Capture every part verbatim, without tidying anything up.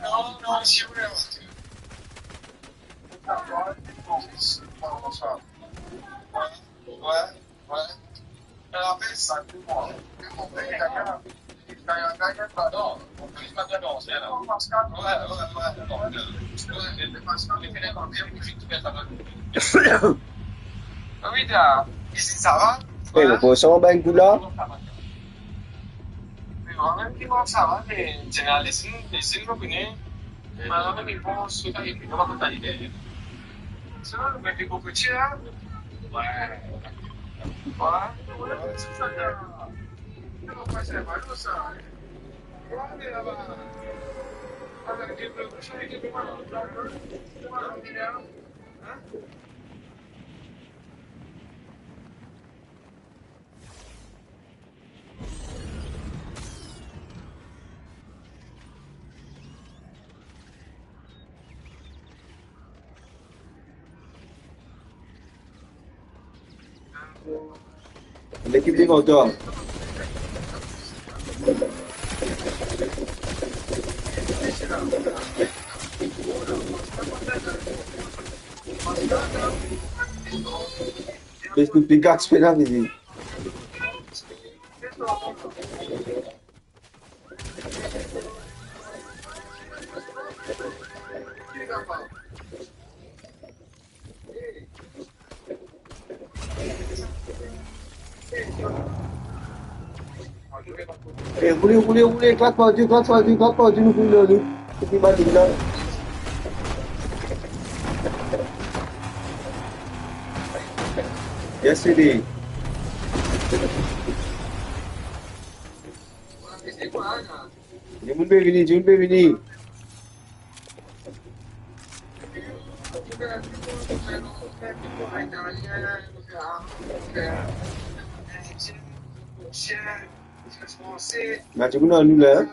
Non, non, si vous voulez. Ouais, ouais. Ah oui, t'as, ici, ça va? Eh, ouais. Bon, ça va, ben, coup là? Mais moi-même, qui va, ça va, mais général, ici, ici, je connais. Madame, il pense que t'as une bonne mentalité. Ça, mais t'es beaucoup de chien, hein? Ouais. Ouais, ouais, c'est ça, t'as, t'as pas passé la valeur, ça, hein? Ouais, mais là-bas, avec des bleus, ça, avec des bleus, hein? Lekip devan twa. Bes nou pikax pe la, vini. Eh, roule, roule, roule, klak partou, klak partou, klak partou, nou pou lor li. Epi bat li la. Yes, Fede. Dimoun pe vini, dimoun pe vini. Na dimoun ar nou la, hein?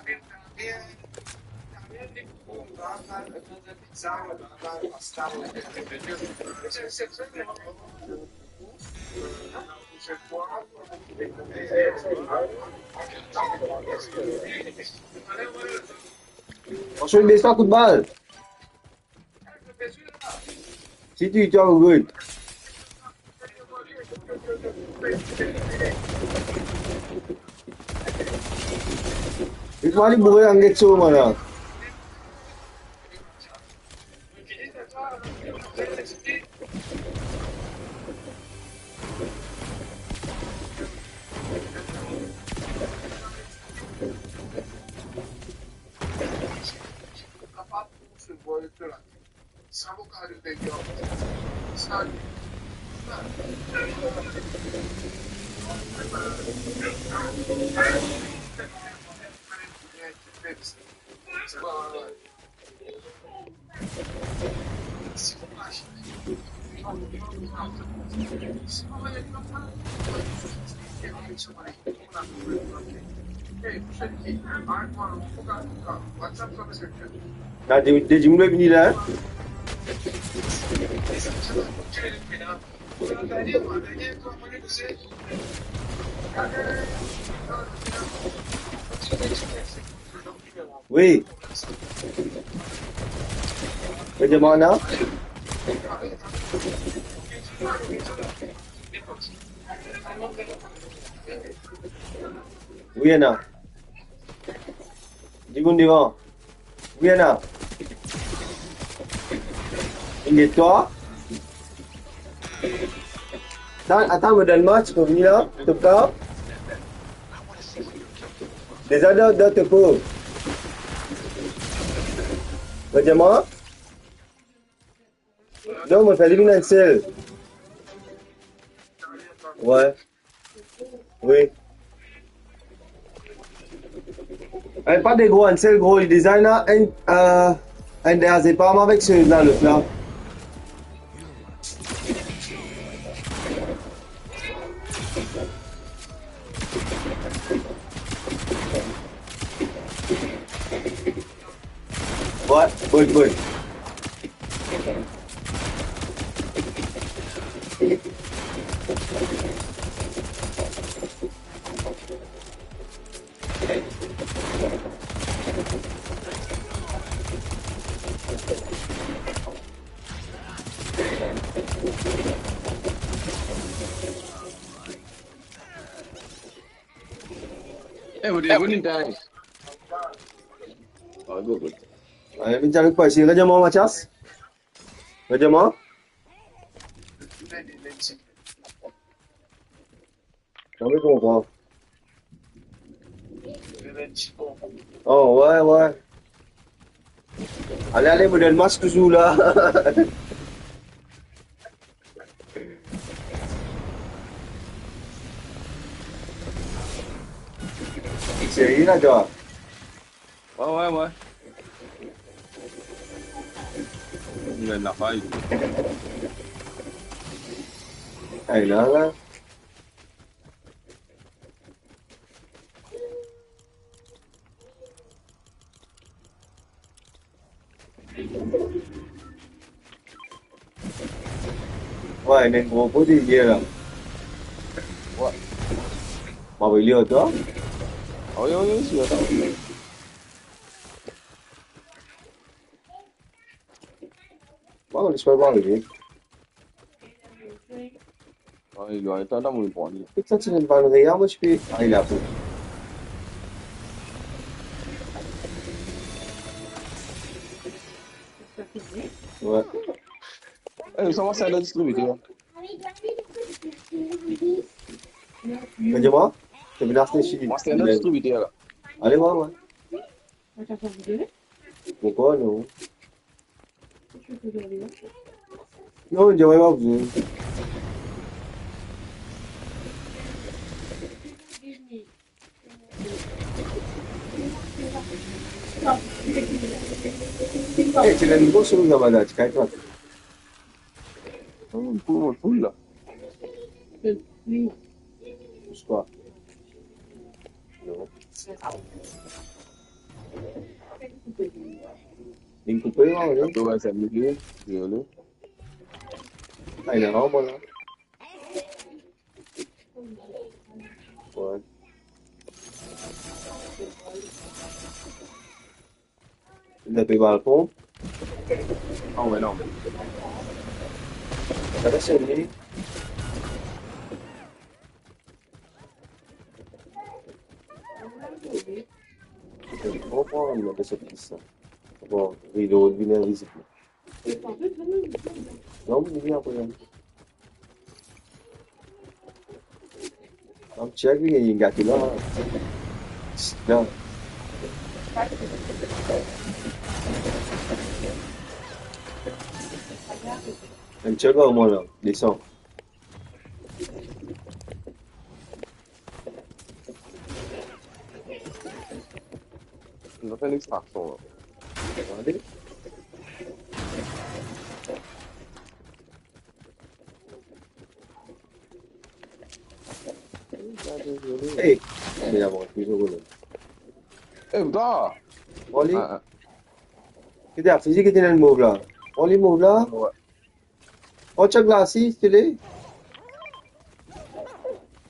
Franchman, li bes pa kout bal. Si tu, tu as good. Li pou ale boure, ann get so, mwa la. Na de, de dimoun pe vini la, hein? Wi. Pe demann la. Wi, ena. Dimoun devan. Wi, ena. Inn get twa. Atann, atann, mo dan match, mo vini la, top car. Deza dan, dan topo. Mo dir mwa. Non, mo fer li vinn enn sel. Wi. Wi. Eh, pa de gro, enn sel gro, li deza ena enn, eh, enn diazepam avek se la, lot la. Wi, wi, wi. Eh, mo telefon inn die. Oh, good, good. Ale, vinn, ale, pa isi. Regarde moi, Mathias. Regarde moi. Zame konpran. Oh, ouais, ouais. Ale, ale, mo dan mask touzour la. Serie la, toi? Ouais, ouais, ouais. Li ena fay. Ay, la, la. Ouais, ena enn gro po deryer la. Ouais. Mo avoy li ar twa. Ah oui, oui, oui, si, atann. Bon, nou espere pa arive. Ah, li lwin, atann, atann, mo pran li. Kot sa ti ena bann rea, mo ti pe, ah, li la pou. Ouais. Eh, sa, mo, se dan distribiter. Regarde moi, tu viens acheter chez... Mo, se dan distribiter la. Allez, ouais, ouais. Pourquoi non? Non, je vais pas vous. Eh, ti ena enn gro souz laba la, ti kay twa. Oh, pou, pou la. Pouskwa? Non. Linn koupe, non? Atann, va, sa, li, li, li, li. Ah, il est vraiment bon, là. Ouais. Li pe balkon. Ah ouais, non. Sa va, se li. Bon, bon, on a fait ça. Bon, rido, vinn invizib. Non, vinn apre. Am check li, li gate la. La. Am check la, omwin la, desann. Nou fer enn extraksion la. Gade. Hey, me la bon, touzour role. Eh, putain! Oli. Ah, ah. Ki te fizi ki ti ena enn mov la? Oli mov la? Ouais. Oh, check la, si, style.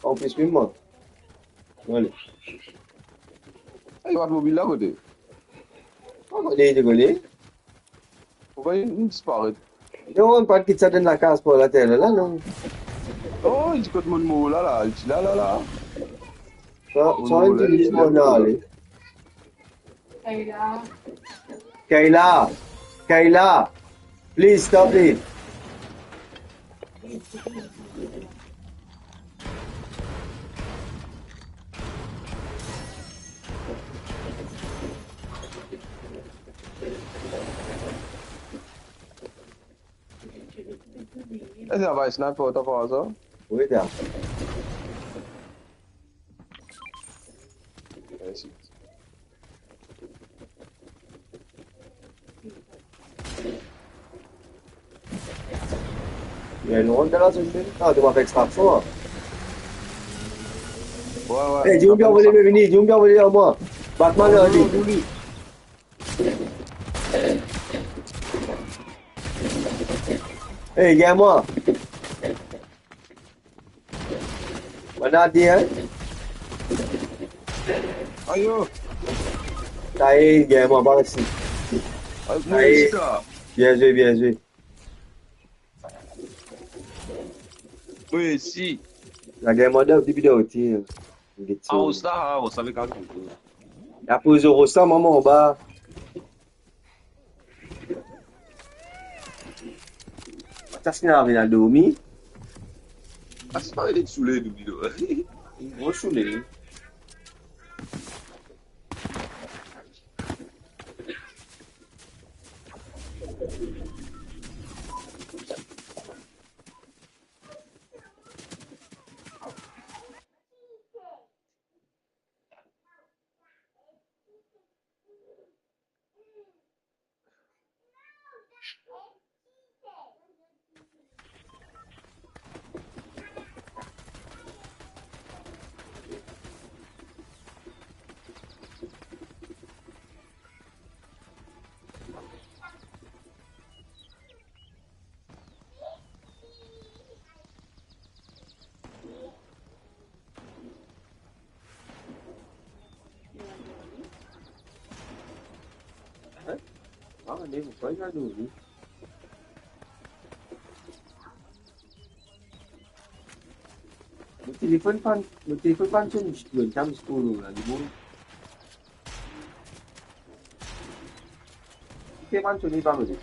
An plis, mem mwa. Ale. Eh, li pa mobil la kote? Oh, kote, kote? Pourkwa li disparet? Non, pa kit sa dan lakaz pou later la, non. Non, li ti kot mo mor la, la. Li ti la, la, la. Sa, mo sa, mor li la, ti li ti la. Kayla. Kayla. Kayla. Please stop it. Esa pa sniper, to pa sa? Wi, ta. Mersi. Li ena enn rod dan la zone, mem. Ah, to pa fer extraksion, la. Wi, wi. Eh, dimoun bien anvoye, vini, dimoun bien anvoye ar mwa. Batman, la, li. Eh, gagn mwa. Bann la de, hein? Ayo! Sa e, gagn mwa, par isi. Ayo, mwa isi la. Bien zwe, bien zwe. Mwa isi. La gagn mwa dan, depi dan oti, hein. Get so. Ah, Rosta, ah, Rosta, me kan. Apre zo Rosta, mama anba. Atas ki ena vinn al dormi. Ah, se pa li soule, nou, li, non. Li gro soule. Hein? Ah, ale, ou pa al dormi. Mo telefonn pa, mo telefonn pa sonn, mo ti ena zis pou la, li bon. Ki pe mann sone pa mode.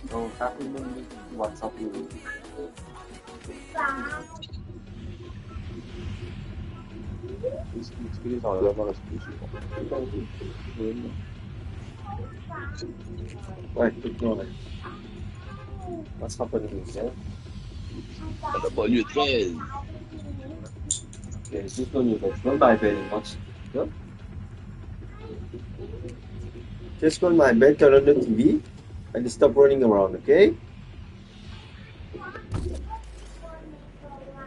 Non, sa pe mem WhatsApp, yo. Ouais, tout le monde. What's happening, hein? Sa banlieue treize. Yeah, just on your bed. Don't buy bed much. No? Just go on my bed, turn on the T V, and stop running around, okay?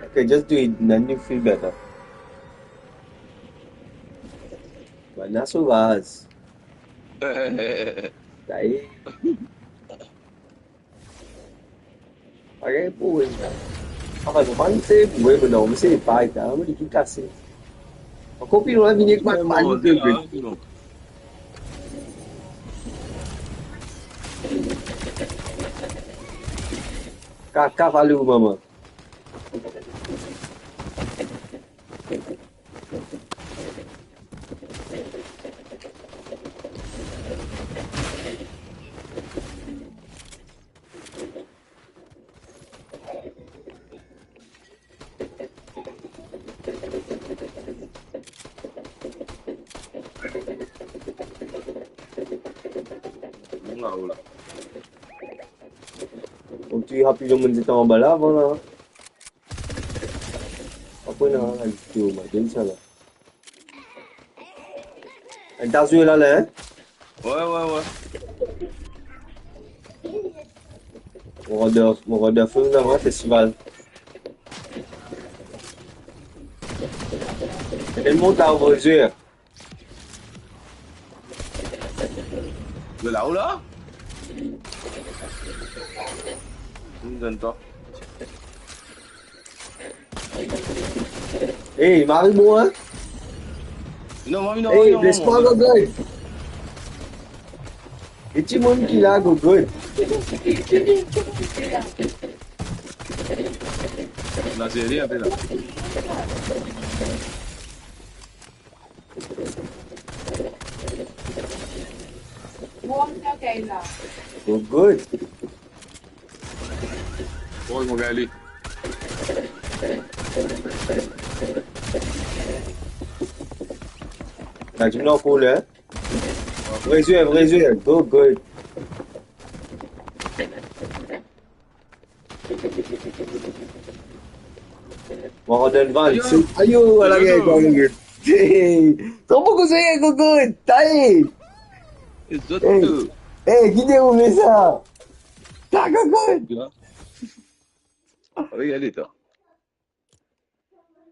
Okay, just do it, then you feel better. Bann la sovaz. Sa ye. Pare pou wi. Apa, nou pa inn se pou wi, non, se pa eta, mo li ki kase. Ankor pli lwin, vini ek bann, bann de bit. Kaka, valou, mama. Ou ti rapid, ou monn zet anba la, avan la. Apre, non, la, li ti, oh my God, sa la. Enn ta zwe la, la, hein? Ouais, ouais, ouais. Mo rod, mo rod film la, ouais, festival. Enn mont la, ou zwe. Zwe la, ou la? Donn twa. Hey, mari bon, hein? Non, mari, non, hey, mari, non, bles mari, pa, non. Gogol. E ti moun ki la, Gogol? La, se li, apre la. Good, good. Bon, mon gars, li. T'as du nord pour le, hein? Vrai jeu, vrai jeu. Good, good. Bon, on donne vingt, yo. Ayo, ala, yo, gagn, gagn. Hey, tro bon koze, Gogol. Taye. E zot tou. Hey, ki deroule sa? Ta, Gogol. Yo. Regard sa.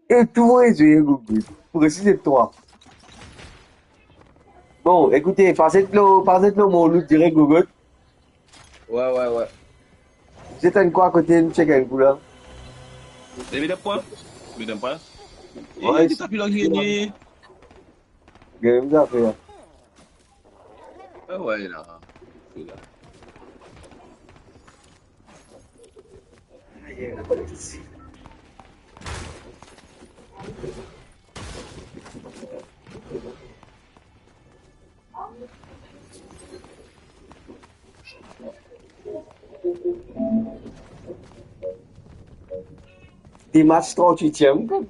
E tou, Gogol. Presi de twa. Bon, ekoute, pas zot lo, pas zot lo, mo loot direk, Gogol. Ouais, ouais, ouais. Zot ena kwa kote, nou check enn kou la. Li vinn pran. Li vinn pran. Ouais, e, ti tapi la, li vinn. Gagn zafer. Ah ouais, la. Li la. Ti match trant-uitiem, kot.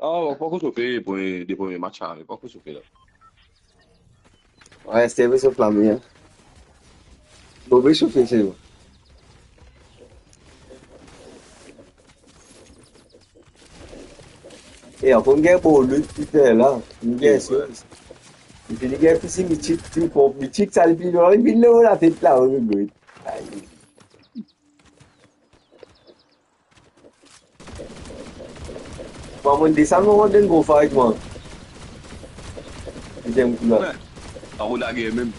Ah, bon, poko sofe, premie, de premie match, ah, poko sofe la. Wi, se pe sof lame, hein. Bon, pe sofe, se bon. E ankor, nou gagn bon loot, putain, la. Nou gagn, wi, wi. Epi nou gagn pisi mitik, ti pon, mitik, sa, li pli lor, li pli lor latet la, wi, wi. Ayo. Bon, mo desann, mo rant dan gro fight, mwa. Deziem kou la. Wi. Ankor lager mem.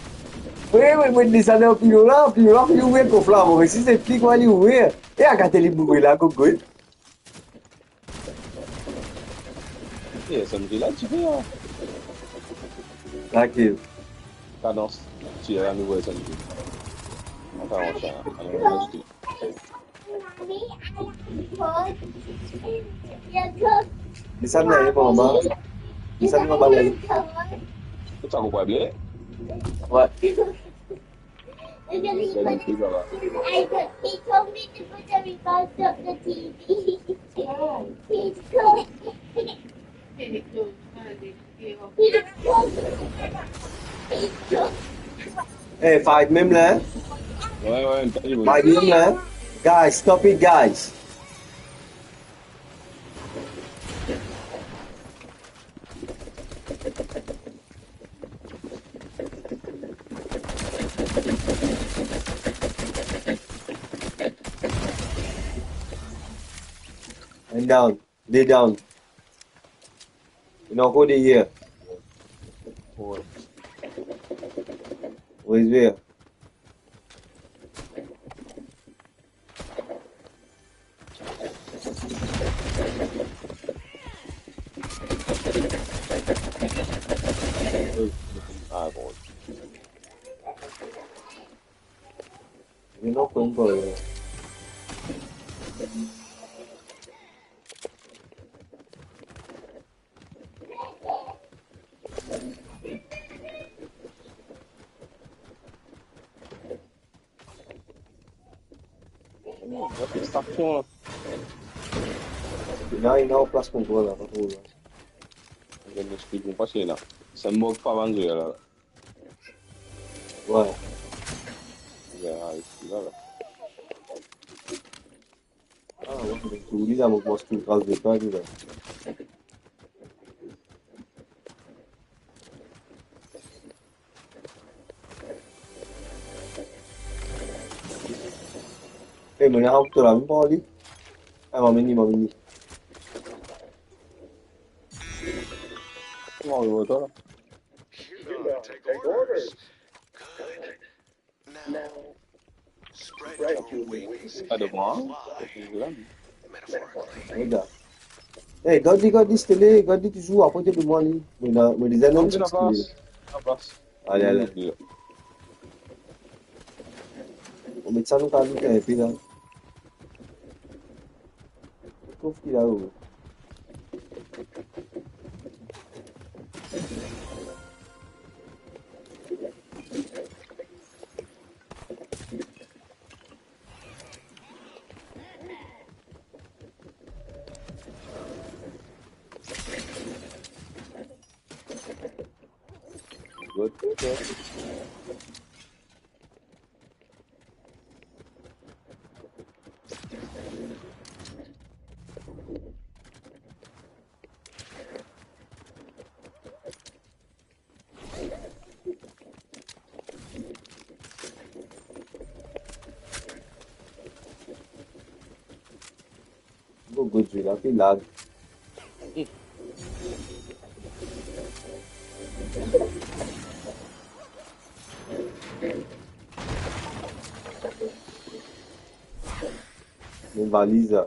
Wi, wi, mo desann anpil la, anpil la, anpil ouvrir kof la, mo resi se pli kwa li ouvrir. E akate li boure la, kot. E, S M G la, ti pe, hein. Lakel? Kadans. Ti la, nouvo S M G. Anfin, anfin, anfin, anfin. Desann la, anba. Desann anba la. Kot sa, ou pa ble? Wi. He told me to put the remote up the T V. He, he told me to put the remote up the T V. He told me. He told me. Hey, fight mem la, hein? Wi, wi, fight mem la, hein? Guys, stop it, guys. Enn down, de down. Ena ankor deryer. Respect. Ah, bon. Ena ankor enn deryer. Stasyon la. La, ena plas pou twa la, pa tro lwin. Gagn speed, mo pase la. Sa mok pa bann zwe la. Wi. Ya, isi la, la. Ah, wi, tourni la, mo koumans trouv tras de pa, li la. Eh, mo ena to la, mem pa li. Ah, mo vini, mo vini. Kouma ou vo to la? Take orders. Good. Now, spread your wings and fly. Regarde. Eh, gard li, gard li, stele, gard li touzour akote de mwa, li. Mo ena, mo ena deza nom. Non, six la plas. La plas. Ale, ale. Mo met sa, nou kapav loot enpe la. Kof ki la, oh. Mo gagn zwe la, ki lag. Mo valiz la.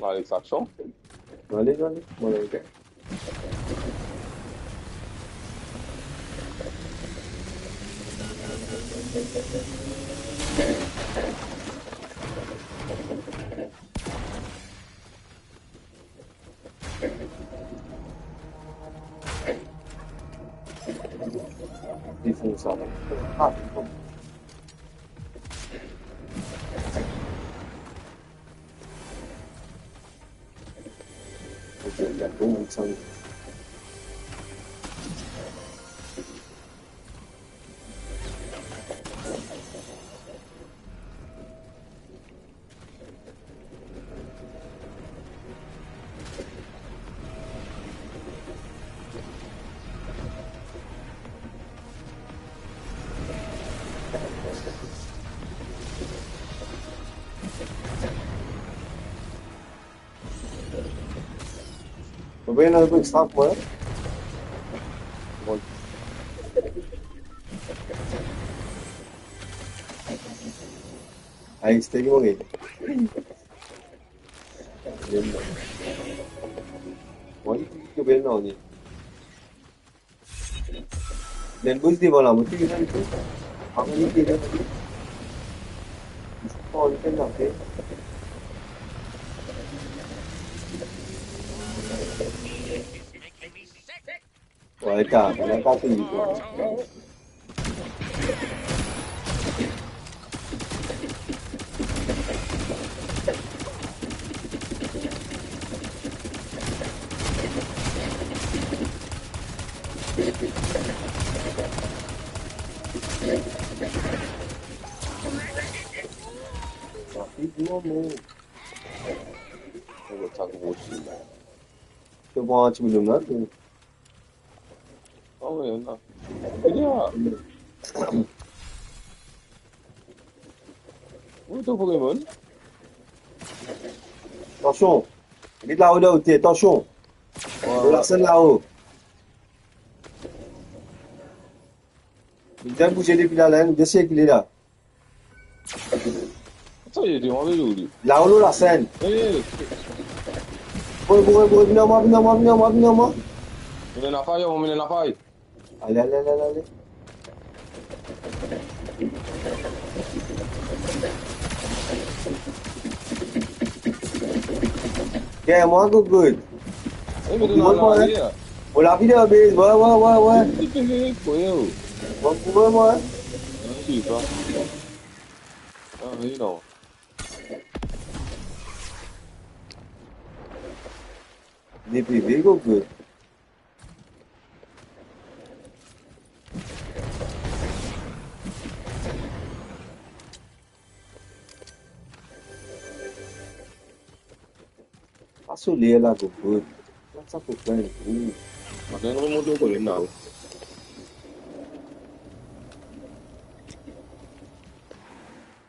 Alex, action. Ale, ale, bon, ok. Defans sa. Ah, bon. Ok, il y a beaucoup de sang. Ou bien, nou pou extra pou mwa. Bon. Ay, stay mo, ok. Bon, li, li, li, non, li. Ena enn boss devan la, mo ti gagn tou. Avan li gagn tou. Mo ti pran li, fer lafer. Wi, ta, ena pa fini, kwa. Rapid, non, mo. Mo sa gro sou la. To pran ti boulom la, to. Ah wi, la. Bien. Wi, to Pokémon. Atansion. Get lao, dan oter, atansion. Wi, wi. Lasenn lao. Li bien bouze depi la, la, li bien sirkile la. Sa, li ete anvi li, li. Lao lor lasenn. Eh. Boy, boy, boy, vinn ar mwa, vinn ar mwa, vinn ar mwa, vinn ar mwa. Vinn ar mwa, vinn ar mwa. Ale, ale, ale, ale, ale. Gagn mwa, Gogot. Eh, me to ena lavi, hein. Mo lavi dan base, wi, wi, wi, wi. Ti pe veye, freo. Mo pou mwa, hein. Non, ti pa. Ah, wi, non. Li pe veye, Gogot. Pa so ler la, Gogot. Sa, sa pou pran enn kou. Atann, remont koler la.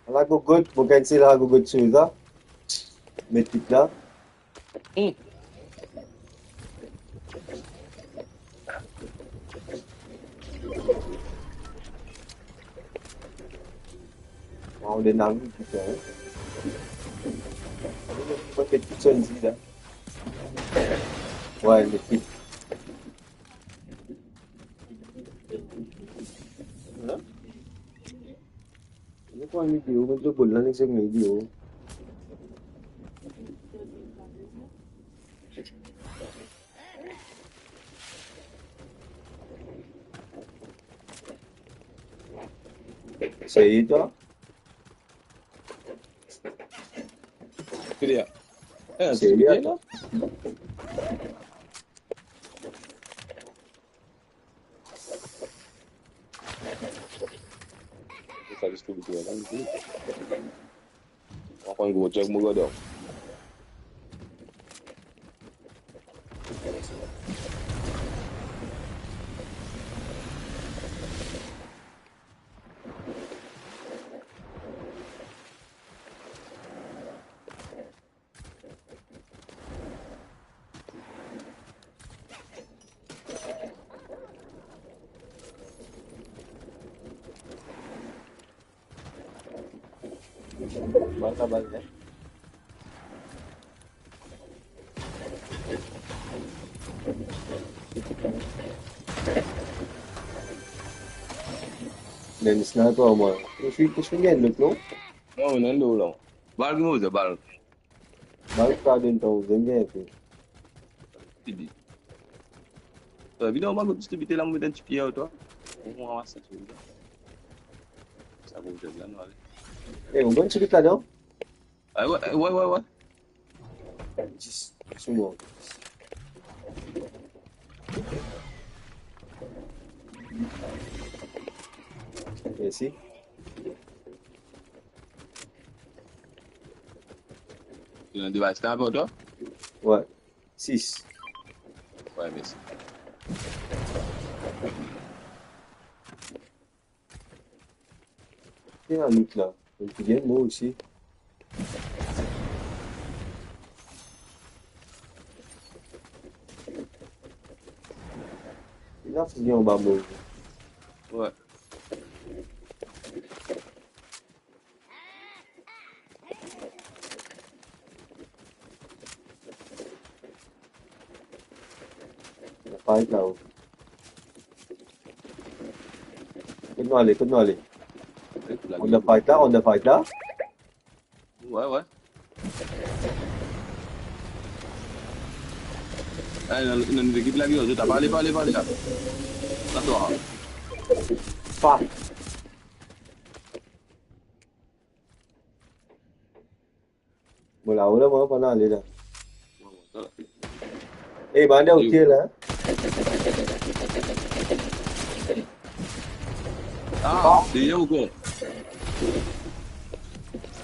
Ala Gogot, mo gagn sela Gogot Souza. Met tit la. Hmm. Waw, le nami, putain, hein. Mo met tit so enn zi la. Wi, met tit. Hein? Mo pran enn video, mo dir bol la, nek zot video. Serye, twa? Serye? Eh, serye, twa? Sa distribiteur la, li. Mo pran gro tchek, mo gade. Bal sa, bal, hein. Enn sniper, mwa. Ou finn, ou finn gagn lot, non? Non, non, non, non. Bal ki mo, bal. Bal pa donn tan, ou donn gagn pe. Ti bi. Eh, vinn anba, kot distribiter la, mo met enn ti pie ar twa. Mo ramas sa, ti vi. Sa bon, zot la, nou ale. Eh, ou bann ti bit ladan? Ah, ouais, ouais, ouais, ouais. Dis, dis mwa. Mersi. Ena device la pou twa? Ouais. Sis. Ouais, mersi. Ena lot la. Enn ti game, mwa osi. Ena fini anba mo. Ouais. Fight la, oh. Kot nou ale, kot nou ale? Ena fight la, ena fight la. Ouais, ouais. Eh, ena, ena enn ekip la ki, zot, ale, ale, ale la. Sa twa. Fuck. Bon, la, la, mwa, pa ale la. Eh, bann otel, hein? Ah, deryer ou kwa?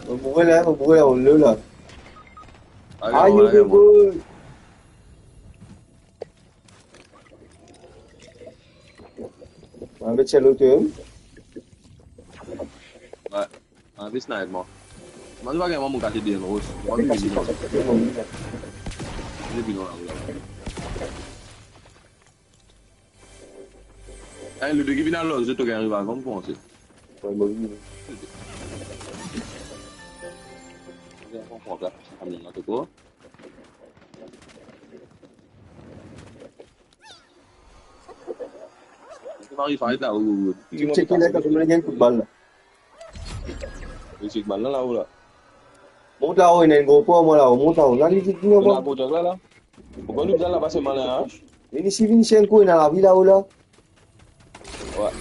Mo boure la, mo boure la, mo boure la. Ayo, ayo, ayo. Mo met sel otel. Ouais. Ah, vis snipe mwa. Mwa, nou pa gagn, mwa, mo kase de ros. Mwa, vinn, vinn, vinn. Vinn, vinn, la, la. Eh, le de ki vinn al, zot to gagn revive, mo panse. Ouais, mo vinn. Mo pran sa, sa vinn la, to kwa. Mari, fight la, ou, ou, ou. Ti cheke la, kan ou gagn kout bal la. Li chek bal la, la, ou la. Mont la, ou, ena enn gro pwa, mwa, la, ou mont la, ou. La, li, li, li, la, bon, la, la. Ou konn nou bizin la pase malin, hein? Vini isi, vini isi enn kou, ena lavi la, ou la. Ouais.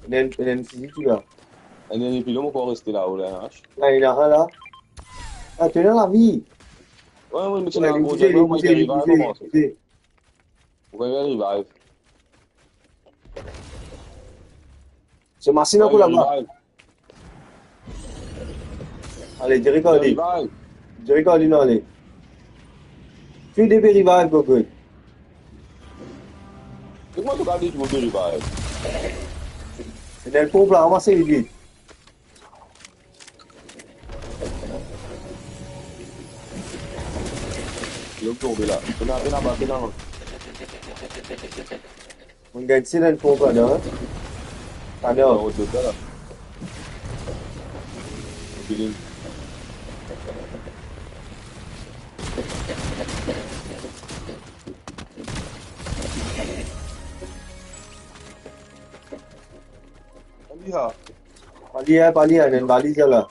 Ena enn, ena enn fizi tou la. Ena enn pilon, mo ankor reste la, ou la, hein? Ah, ena la. Ah, to ena lavi. Ouais, ouais, me ti la, li bouz, bouz, bouz, bouz. Ou gagn revive. Se masin ankor laba. Revive. Ale, direk ale. Revive. Direk ale, non, ale. Finn de revive, gogo. Kouma to gard li, to revive? Se dan ponp la, ramase li, li. Li tonbe la. Pena, pena, pena. Mo gagn ti enn ponp la, non? Ah, non. Lot la. Fini. Baliz la. Baliz la, baliz la, ena enn baliz la.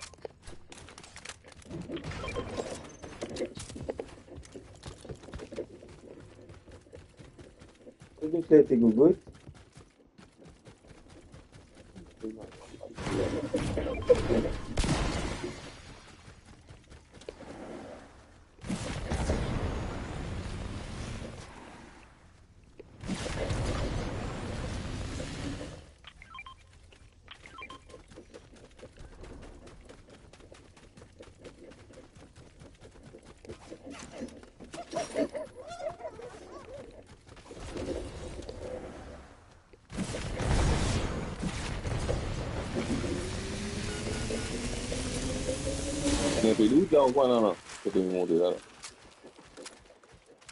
Kote to ete, gogo? Enn pe lour la, ou kwa la, la? Kote nou monte la, la?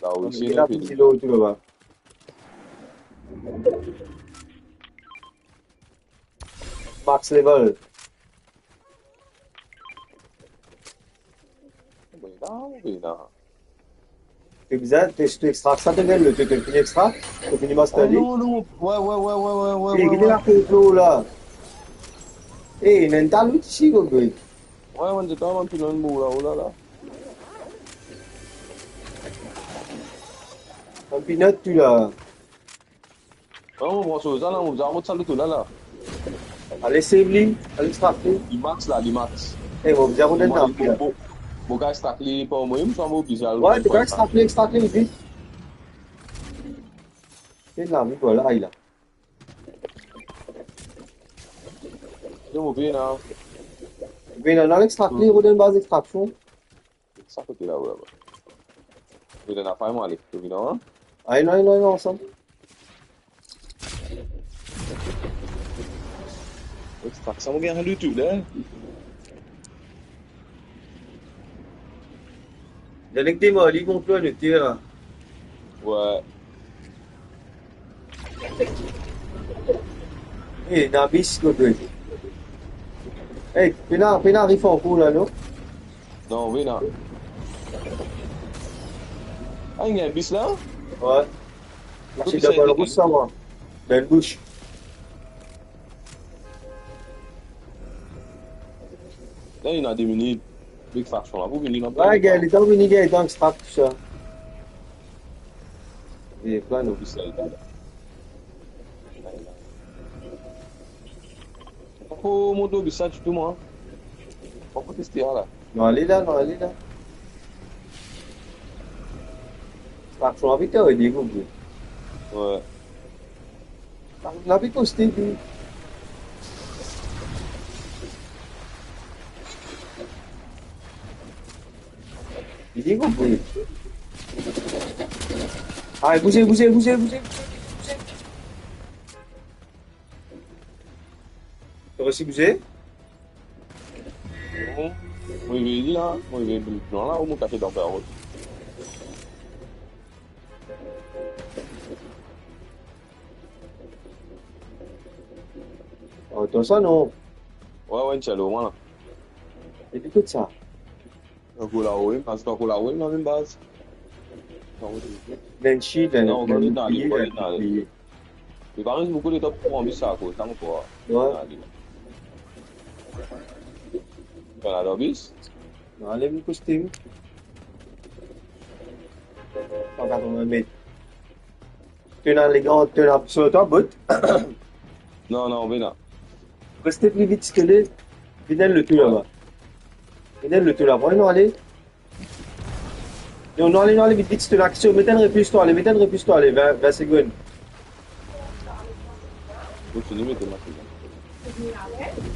La osi, la, enn pe lour. Max level. Bon, la, bon, la. Bizin, to, to extrak sa, to gagn loto, to fini extrak, to fini master li. Oh, non, non. Wi, wi, wi. E, wi, ki wi, te wi. La konplo la. E, ena enn ta loot isi, gogo. Wi, wi, se pa, mo pil enn bour la, oh la la. Mo pil enn tou la. Non, mo pran so sa la, mo bizin rod sa loto la la. Ale save li, ale extrak li. Li max la, li max. E, mo bizin rod enn ta la. Mo, mo, mo gagn extrak li par mwa, mo bizin al. Wi, to gagn extrak li, extrak li, vit. E la, vit, vwala, ay la. Yo, mo vinn la. Vinn la, al extrak li, rod enn baz extraksion. Sa kote la, wi, wi. Vinn la, fay mwa ale. To vinn la, an? Ay, non, non, non, ansam. Extrak sa, mo gagn enn loot la. Donn ek de mwa, li konplo nou tir la. Wi. E, ena bis, gogo. E, pena, pena ariv ankor la, non? Non, vinn la. A, ena bis la? Wi. Kote sa, dan bann rous sa, mwa. Dan bous. La, ena de minit. Extraksion la pou vini, non? Wi, gagn letan vini, gagn letan extrak tou sa. E, plan nou. Pou mont lor bis la ditou, mwa. Pou teste la. Nou ale la, nou ale la. Extraksion la, vit, wi, de group, wi. Wi. Lavi koste, wi. Li konpran. Ay, bouze, bouze, bouze, bouze, bouze, bouze. To resi bouze? Bon. Mo vinn la, mo vinn la, mo kase dan perot. Oh, to sa non? Wi, wi, enn sel, mwa la. Epi kot sa? Ankor la, wi, baz, ankor la, wi, mwa mem baz. Len shit, len, non, len, len, len, len, len. Li pa res boukou letan pou pran bis sa, akoz sa mo krwar. Wi. Ale. Ala dan bis. Non, ale, mo kostim. San katrovin met. To ena legan, to ena so, to bot. Non, non, vinn la. Reste pli vit, skelet. Vinn enn loto laba. Vinn enn loto laba. Wi, nou ale. Non, nou ale, nou ale vit, vit, to la ki so, met enn replis, to ale, met enn replis, to ale, vin, vin segonn. Mo fini mete ma segonn.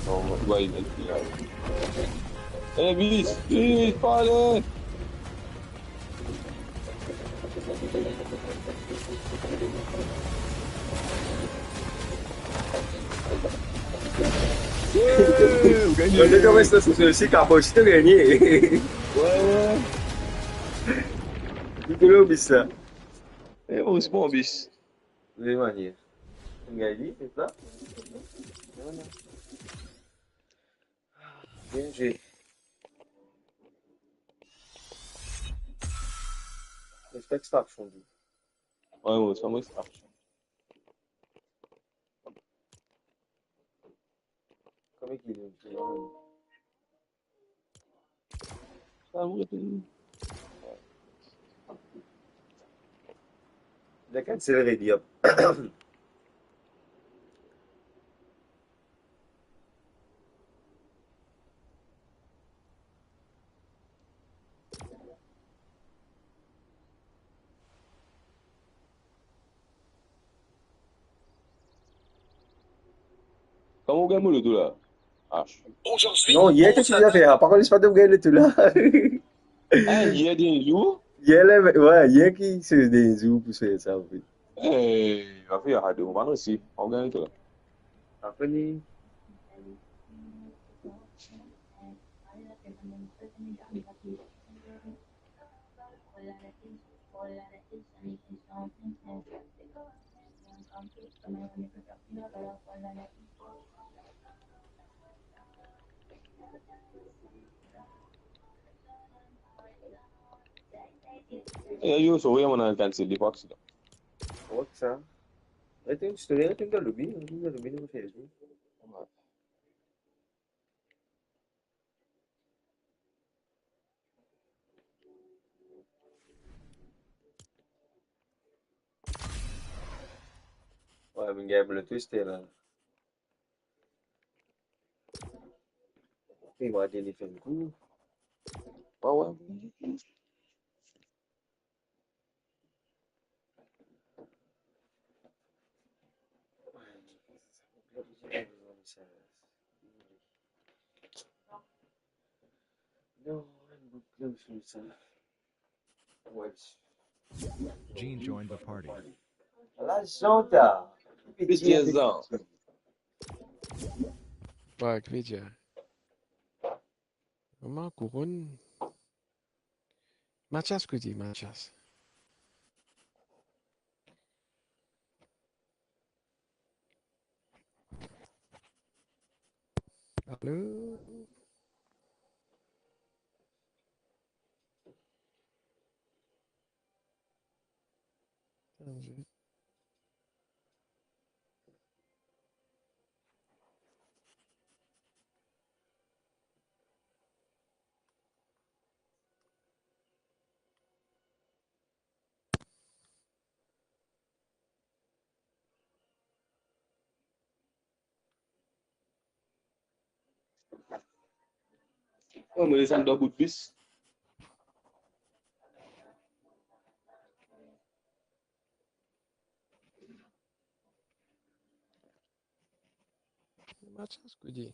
Non, mo, wi, li, li, li. Eh, bis, bis, pa ale. Wi, ou gagne. Ou gagne. Wi, wi. Ou koule bis la. Eh, mo resi pran bis. De manier. Ou gagne, se sa? Bien zwe. Respek extraction, li. Wi, wi, sa mo extraction. Kouma ki li? Sa mo retourn. Lekel se le redi, hop. Kouma ou gagn mo loto la? H. Non, yer to ti zafer, pa konn si pa to gagn loto la. Ah, yer dernie zour? Yer la, wi, yer ki se dernie zour pou fer sa, an fet. Eh, va fer, ah, de, ou pa resi, ou gagn loto la. Apre ni. Eh, yo, sorry, mo inn cancel li par aksidan. What sa? Ete enn story, ete enn dan lobby, ete enn dan lobby, nou fer li. Wi, minn gagn Bluetooth la. Li mwa deli fer kou. Wi, wi. Gene joined the party. La Zonta. Piti Zan. Wi, ki vedir? Kouma kouronn? Mathias, kote Mathias? Alo? Oh, mo desann dan bout bis. Mathias, kote?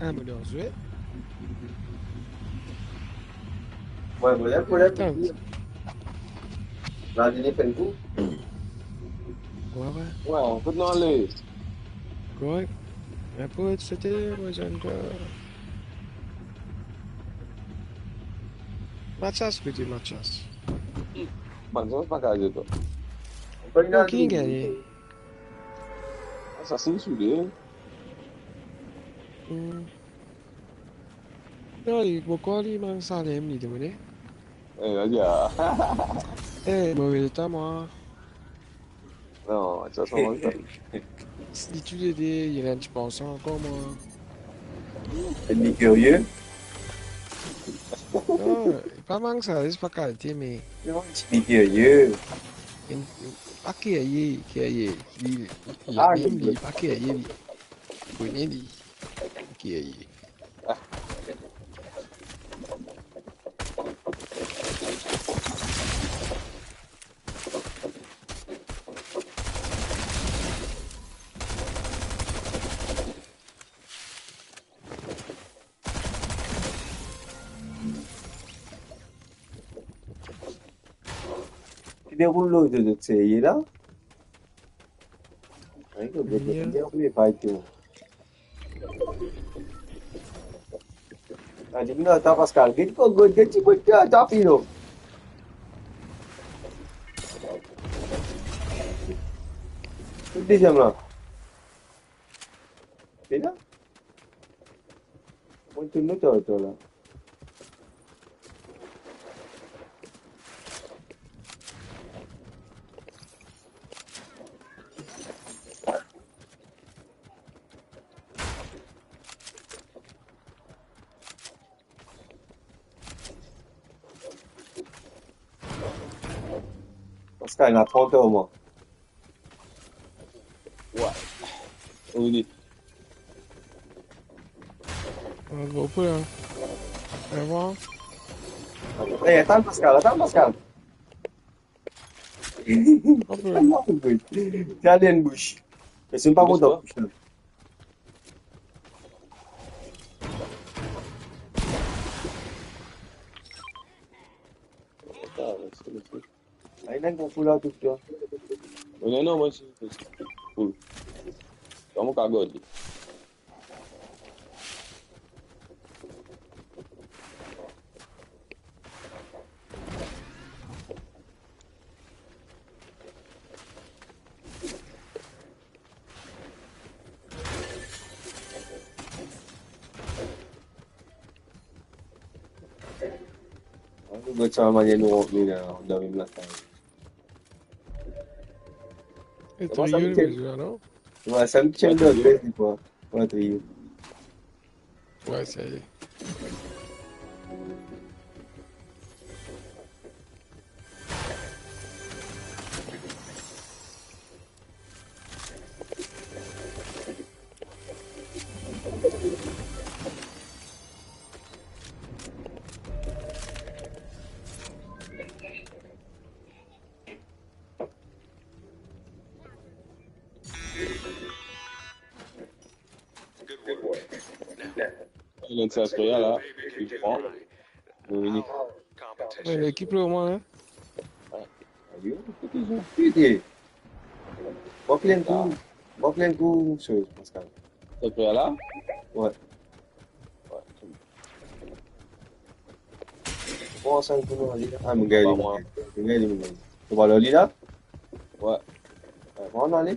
Ah, mo dan zwe. Wi, mo la, mo la. Atann. Vladimir fer kou. Wi, wi. Wi, kot nou ale? Wi. Ape, et cetera, mo zwenn twa. Mathias, kote Mathias? Mathias pa kapav zwe twa. Ki gagne? Assassin soude. Hmm. Non, li, mo krwar li mank Salem, li demande. Eh, adia. Eh, move leta, mwa. Non, sa, sa mank sa. Li tou le de, li ena enn ti panse ankor, mwa. Li kirie? Non, li pa mank sa, li pa kalite, me... Non, li kirie. Li pa kirie, kirie. Li, li, ah, mem li, li pa kirie, li. Kone li. Kirie. Deroul lor zot, zot serye la. Ayo, zot, zot, zot, zot, zot, zot, Ah, di nou, atann, Pascal. Get kot, get, get ti bout, atann, Pino. Kot deziem la? Pena? Mo tourn nou tor, tor la. Pascal, ena trant er mwa. Wi. Ou vini. Bon, pou la. Au revoir. Eh, atann, Pascal, atann, Pascal. Ti al dan bouch. Me si nou pa kontan bouch la. Ay, ena enn gro foul la, tou, tou. Non, non, non, mwa, se, se, se foul. Kouma ka gard li? An, nou gard sa manier nou rant li la, dan mem lakaz. E kouma sa, triye, Michel? Mezir, non? Wi, sa Michel. Wi, triye. Wi, triye. Wi, sa ye. Li enn sa frè la, li pran. Nou vini. Eh, lekip la, omwin, hein? Ayo, kote zot fini? Bon, plen kou, bon, plen kou, soz, Pascal. Sa frè la? Wi. Bon, sa, nou ale. Ah, mo gagn li, mo gagn li, mo gagn li. To pa lor li la? Wi. Ah, bon, ale.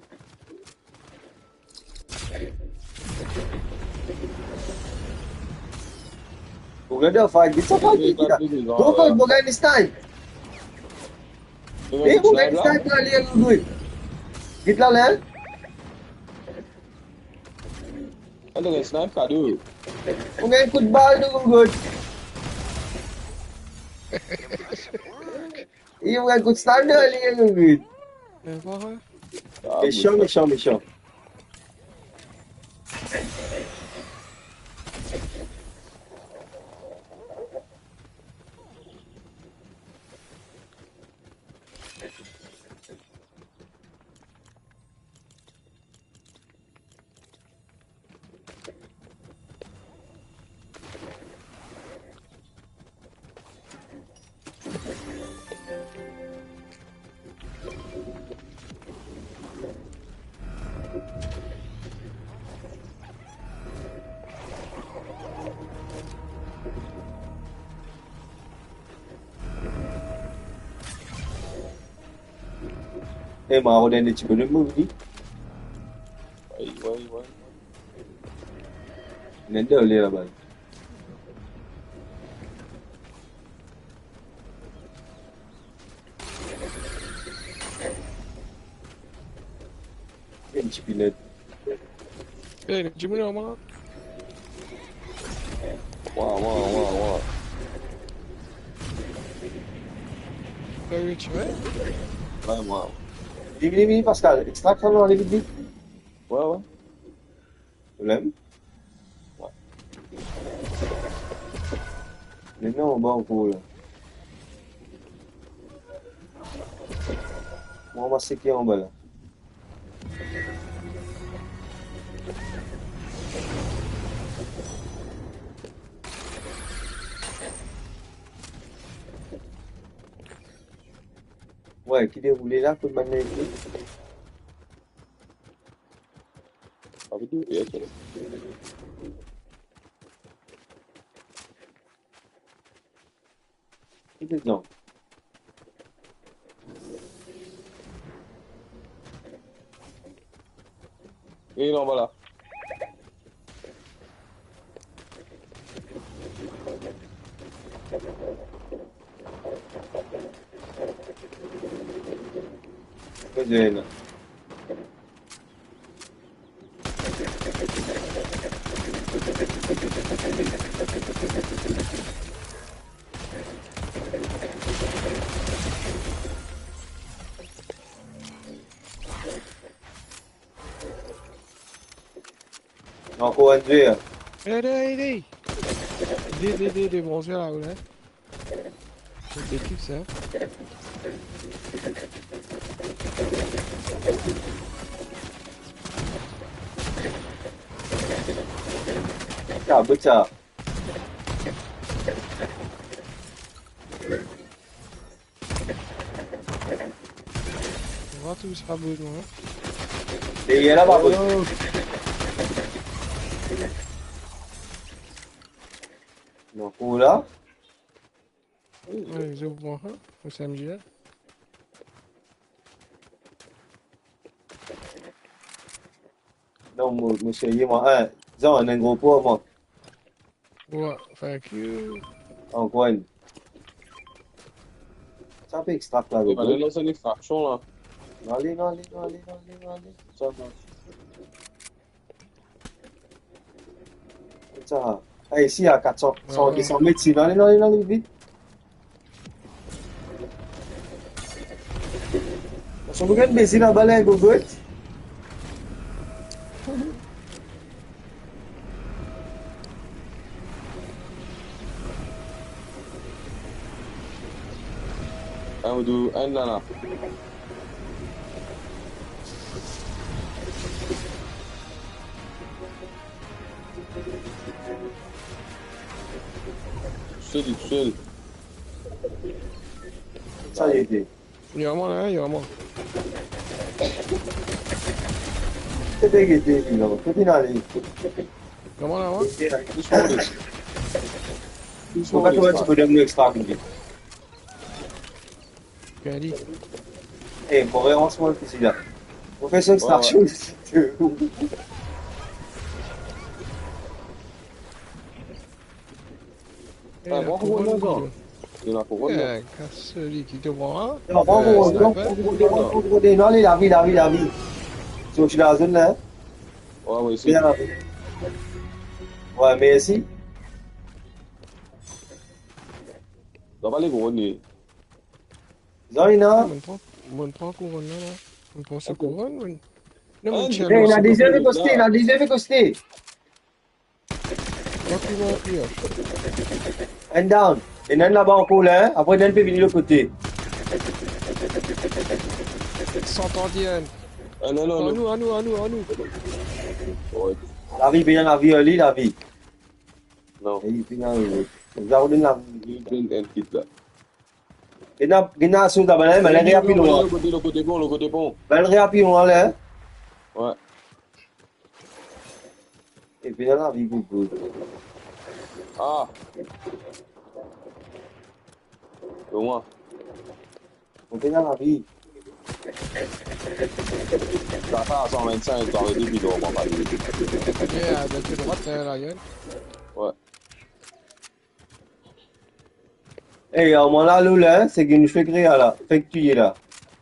Ou gade, anfin, get sa, anfin, get la. Go, go, mo gagn snipe. Eh, mo gagn snipe la, li, li, li. Get la, la. Ah, to gagn snipe, kado. Mo gagn kout bal, to, good. Eh, mo gagn kout snipe, li, li, good. Ah, mesan, bon, mesan, mesan. Eh, mo rod enn ti bonm, mo vini. Ay, ay, ay. Ena enn deryer laba. Enn ti pinet. Eh, enn dimoun laba. Wa, wa, wa, wa. Gagn li, ti ve? Wi, mwa. Vini, vini, vini, Pascal. Extract, ale vit, vit. Wi, wi. Problem? Wi. Me non, bon, kou la. Mwa, mwa, seki anba la. Wey, ki deroule la, kot bann la ete? Apa tu? Ya, tu. Ki dedan? E non, vwala. Kot zot ena? Ankor enn zwer. Ede, ede. Ede, ede, ede, bon zwer la, ou la. Lekip sa. Sa, bout sa. Vwala, tou sa bout, mwa. Deryer la, pa bout. Non, pou la. Wey, zot pran sa, ou S M G la. Non, mo, mo serye, mwa. Hein, Zan, enn gro pou mwa. Wey, thank you. Ankor enn. Sa pe extract la, gro. Eba, la, la, se enn extraction la. Non, ale, non, ale, non, ale, non, ale, non, ale. Sa, sa. Sa. Ah, isi, a kat san, san, de san met, si, non, ale, non, ale, non, ale, vit. Sa, nou gagn bezi laba la, gogot. Enn ou de, enn la, la. Tousel, tousel. Sa li ete. Li ar mwa la, li ar mwa. Kote li ete, li la? Kote li ale? Ar mwa la, mwa? Li ar mwa. Ou pa trouv ti bonm nou extra vit? Gade. Eh, mo revans mwa, ki si la. Mo fer so extraction. Wey, wey. Eh, ah, bon, kouronn, bon, bon. Li ena kouronn, non? Eh, kas li ki to pran, hein? Non, bon, eh, bon, sniper. Bon, bon, bon, bon, bon, non, li lavi, lavi, lavi. Sorti la zone la, hein? Wey, wey, si. Bien lavi. Wey, mersi. Zot pa le kouronn, li. Zan, ena. Mo pran, mo pran kouronn la, la. Mo pran sa kouronn, mo. Non, mo... Eh, ena deziem koste, ena deziem koste. Enn down. Ena enn laba ankor la, hein? Apre, ena enn pe vini lot kote. Santandienn. Ah, non, non, non. Anou, anou, anou, anou. Wey. Lavi, bien lavi, ali, lavi. Non. Ey, pena, eh, zot donn la. Li donn enn kit la. Ena, ena soz laba la, me ena enn reapi lwen. Lot kote, lot kote pon, lot kote pon. Me ena enn reapi lwen la, hein? Wey. E pena lavi, good, good. Ah. Lor mwa. Mo pena lavi. Sa, sa, san vennsenk, sa, depi lor, papa. Yeah, depi drwat, eh, la, Yann. Wey. Ey, ar mwa la, lor la, hein, seki nou fek kre la, fek tiye la.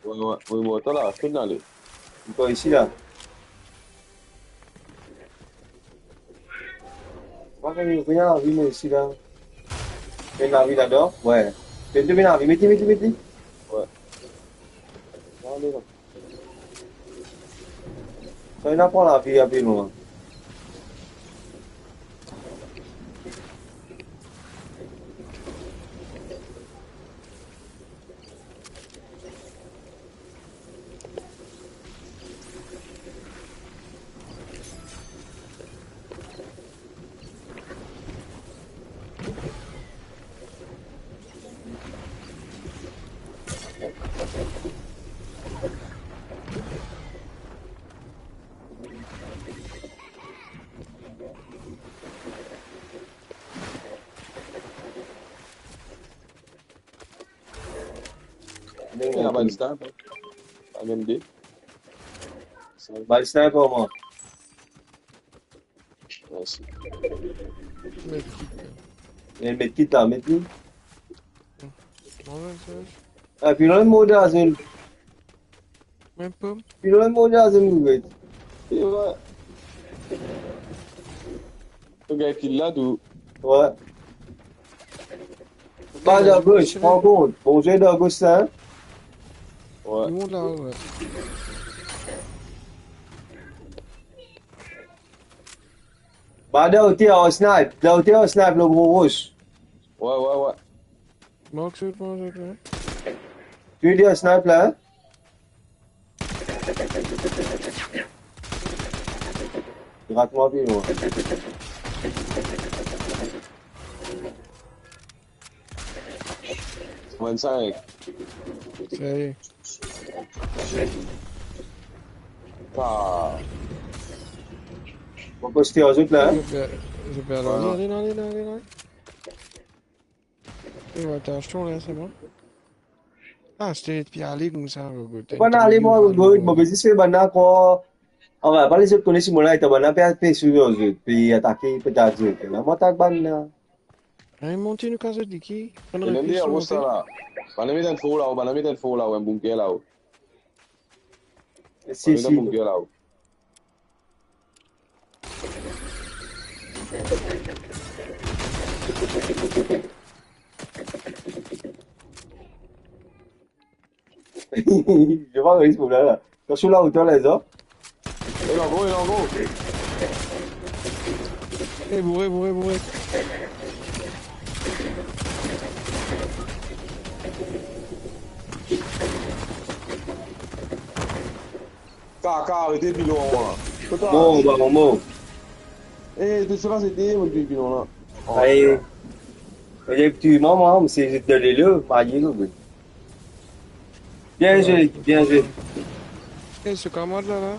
Wey, wey, wey, wey, atann la, kot li ale? Ankor isi la. Mwa, kan nou vinn lavi, mwa, isi la. Vinn lavi ladan, wey. Vinn, vinn lavi, met li, met li, met li. Wey. Ale la. Sa, ena pran lavi ape lwen. Ena bann sniper. Mem de. Bann sniper, mwa. Mersi. Medkit la. Medkit la, medkit. Non, non, sa va. Ah, pi lwen mo dan zone. Mem pa. Pi lwen mo dan zone, nou get. Wi. Ou gagn kill la, tou. Wi. Ba, dan gos, pran kont. Bon zwe dan gos, sa, hein? Wi. Nou mont la, wi. Ba, dan oter, an snipe. Dan oter, an snipe, lor gro ros. Wi, wi, wi. Mark zot, mark zot, wi. Tou de an snipe la, hein? Rat mwa pi lwen. Vennsenk. Sa ye. Ah. Mo poste ar zot la, hein? Je perds, je perds la. Voilà. Allez, allez, allez, allez. Eh, atansion la, se bon. Ah, se depi ale koumsa, Rogot. Bann ale, mwa, Rogot, mo pe zis fer bann la krwar. Anfin, pa lezot kone si mo la, eta bann la pe, pe swiv zot, pe atake, pe atak zot. La, mo atak bann la. Ey, monte nou kaz zot, Diki. E mem de, akoz sa la. Bann la met enn for la, bann la met enn for la, enn bunker la. Si, si. Bann la met enn bunker la. J'ai pas réussi pour là, là. Attention là, hauteur les autres. Il est en gros, il est en gros. Eh, bourré, bourré, bourré. Kaka, arete pilon an. Bon, ba, bon, bon. Eh, to se pa se de, mo, pilon la. Aye. Efektivman, mwa, se dan lelo, maye, non, mwa. Bien zwe, bien zwe. Eh, se kamad la, la.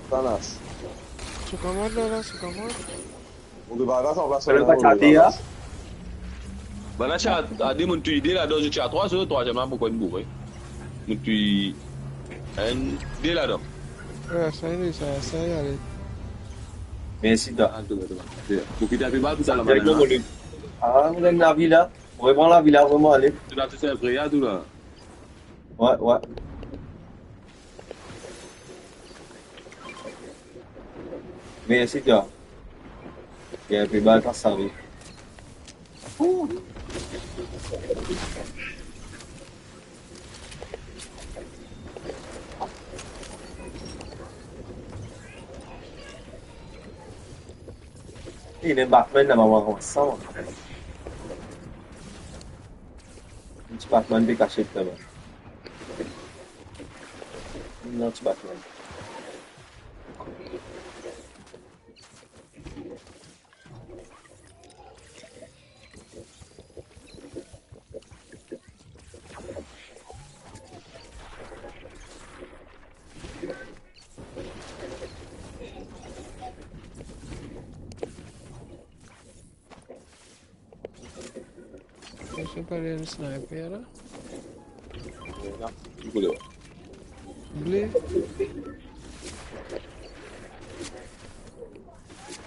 Tanas. Se kamad la, la, se kamad. Ou pe pa ras an plas. Alor, pa chate, ya. Bann la ti a, a de, monn touy de ladan, zot ti a trwa, so trwaziem la, mo konn boure. Monn touy enn, de ladan. Wi, sa ale, sa, sa ale. Mersi, ta. Ah, to, to, to. Profit enpe bal pou sa, la, bann la. Ah, mo gagn lavi la. Mo repran lavi la, vremem, ale. To la, to se vre, ya, to la. Wi, wi. Mersi, ta. Gagn enpe bal, pa save. Ouh. Ena Batman laba, mo koumans sa, mwa. Ti Batman pe kasiet laba. Non, ti Batman. Ese pa le sniper la? Ble.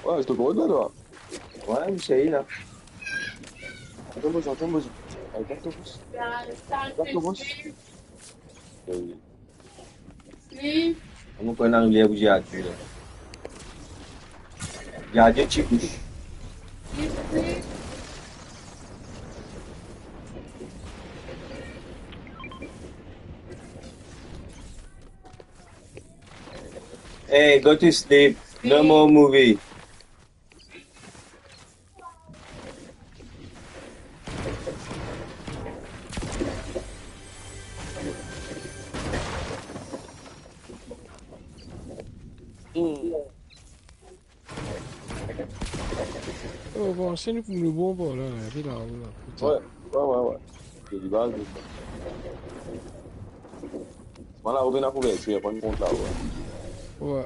Wi, to pe rod la, twa? Wi, mo seye la. Atann, boz, atann, boz. Atann, boz. Atann, boz. Wi. Mo pran larivier pou Diadio la. Diadio ti gou. Hey, go to sleep. No more movie. Hmm. Oh, bon, se nou pou nou bon par la, la, epi la, la, putain. Wi, wi, wi, wi. Se li baz, sa. Bon, la, ou vinn a kouvertir, pran kont la, wi. Wi.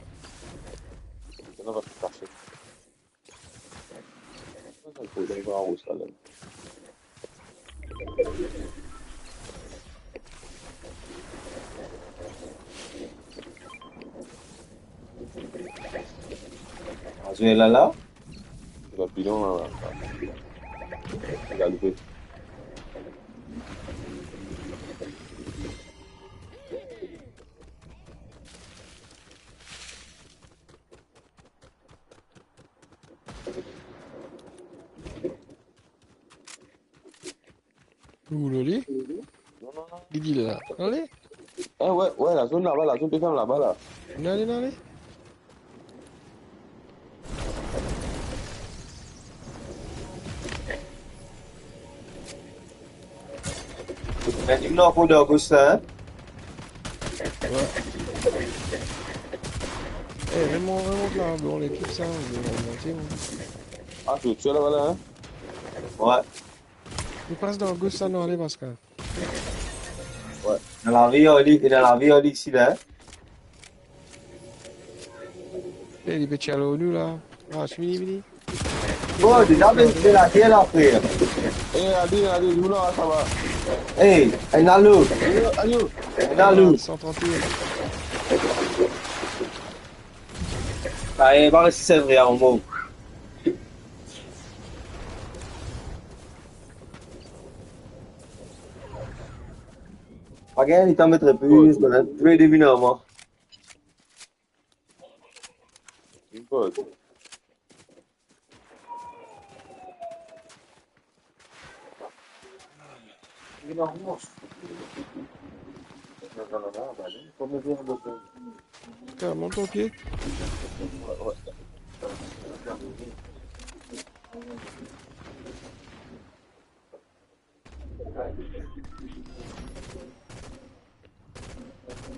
Sa, nou va kase. Sa, sa, sa, sa, sa, sa, sa. Zwe la la. Zot bidon la, la. Li galoupe. Ou lor li? Non, non, non. Li di la. Ale. Eh, ouais, ouais, la zone laba, la zone pe ferm laba la. Ena ale, ena ale. Ena dimoun ankor dan gos la, hein? Ouais. Eh, vinn mont, vinn mont la, bon, lekip sa, vinn mont, mont. Ah, zot tou laba la, hein? Ouais. Nou pas dan gos la, nou ale, Pascal. Ouais. Dan lavi, li, dan lavi, li isi la, hein? Eh, li pe tir lor nou la. Ah, vini, vini. Oh, deza, ben, se la, se la, frer. Eh, ale, ale, nou la, sa va. Eh, ena lot. Ayo, ayo. Ena lot. San trant e. Sa, eh, pa resi, se vre, an mo. Pa gagn letan met repli, tou e de vinn ar mwa. Kareman, tonn pie.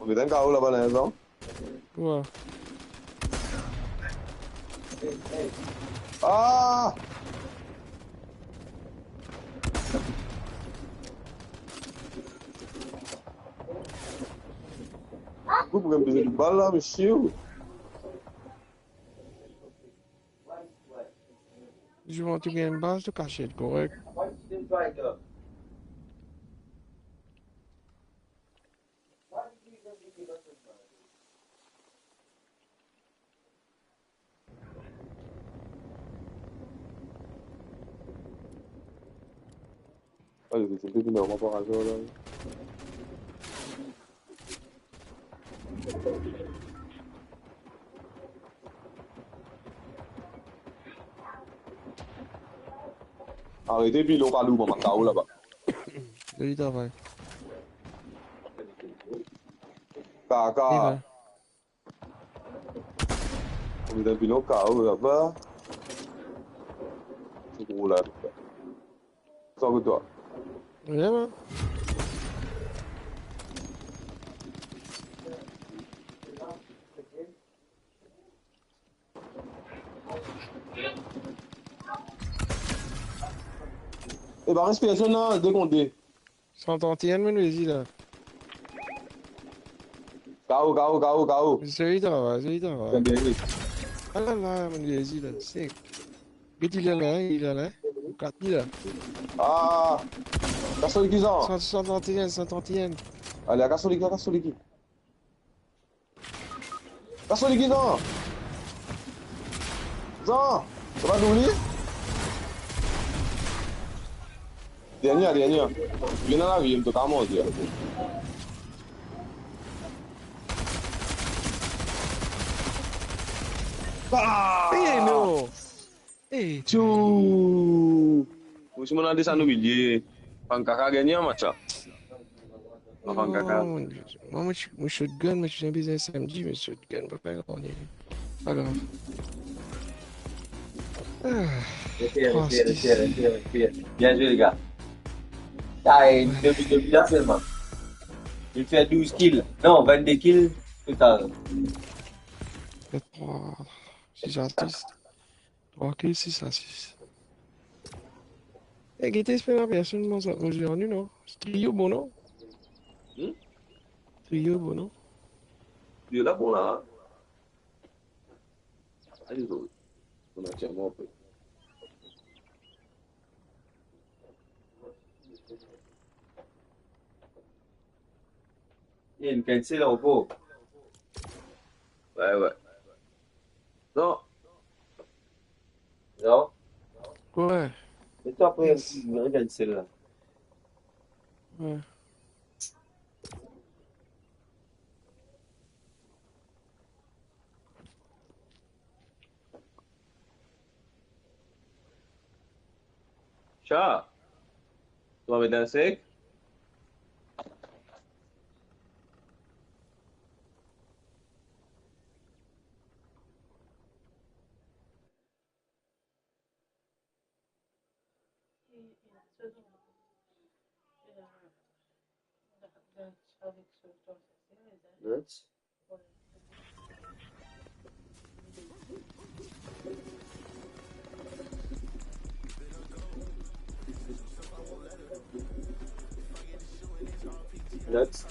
Ou met enn K O laba, la, non? Ouais. Ah! Ou pou gagn bizin bal la, misie. Zouvan tou gagn baz, tou kasiet korek. Ale, se pe vinn ar mwa par azar la. Arete, epi lor kalou, mama, K O laba. Zoli travay. Kaka. Viva. Ou met enn pilon K O laba. Se gro la. Sa kot twa? Yeah, man. E pa res personn, non, de kont de. San trant e enn, monn vezi la. K O, K O, K O, K O. Zoli travay, zoli travay. Bien, bien, bien. Ah la la, monn vezi la, sek. Get li la, li la, kat li la. Ah, kas so leki sa. San, san trant e enn, san trant e enn. Ale, kas so leki, kas so leki. Kas so leki, Zan! Zan! Sa pa dour li? Dernie, dernie. Vinn dan lavi, to kapav manze. Ah! Eh non! Eh, tchou! Mo si monn al desann omilie. Fann kaka gagn match la. Fann kaka. Non, mon Dieu. Mwa, mo, mo shotgun, mo ti bizin S M G, mo shotgun, pa fer nanye. Pa grav. Ah, respect, respect, respect, respect. Bien zwe, les gars. Sa, eh, depi, depi la selman. Li fer douz kill. Non, vennde kill total. Trwa, sis, asis. Trwa kill, sis asis. Eh, gete, esper la personn, non, sa, mo zwe ar nou, non? Trio bon, non? Hmm? Trio bon, non? Trio la bon la. Ayo, bon, bon, aktielman, an fet. Eh, nou cancel ankor. Ouais, ouais. Non. Ouais. E to apre, yes, regarde celle-là. Ouais. Cha, to va met dan sek? Nuts. Nuts.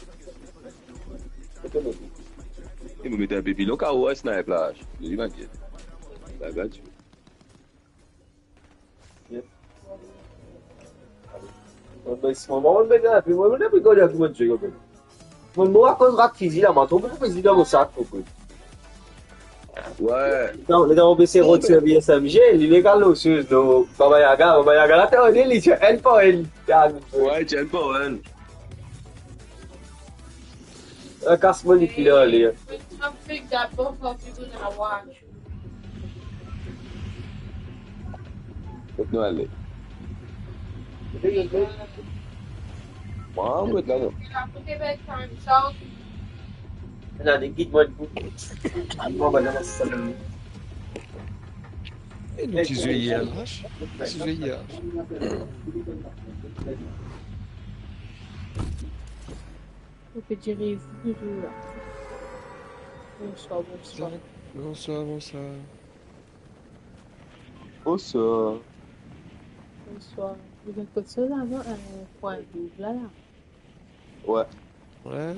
E mo met enn pe pilon karo a snipe la. Li mank. Bagay ti. Yep. Bon, ben, si mo, mo, mo, mo, mo, mo, mo, mo, mo, mo, mo, mo, mo, mo, akoz rak fizi la, mo trouv fizi dan mo sak, mo. Ouais. Non, li dan mo bese rod servi S M G, li legal lo sus, do, Baba Yaga, Baba Yaga, la, t'as dit, li, ti enn par enn. Ouais, ti enn par enn. Ah, kas mo li ki la, li. Traffic that both of you gonna watch. Kot nou ale? Mwa, kot la, non? Ena de gid mwa pou. Mwa, bann la, sa, non. E nou ti zwe yer, H? Ti zwe yer. Ou pe dir, bonzour la. Bonswar, bonswar. Bonswar, bonswar. Bonswar. Bonswar. Ou dan kot sa la, non? Euh, pwin doub la, la. Ouais. Ouais.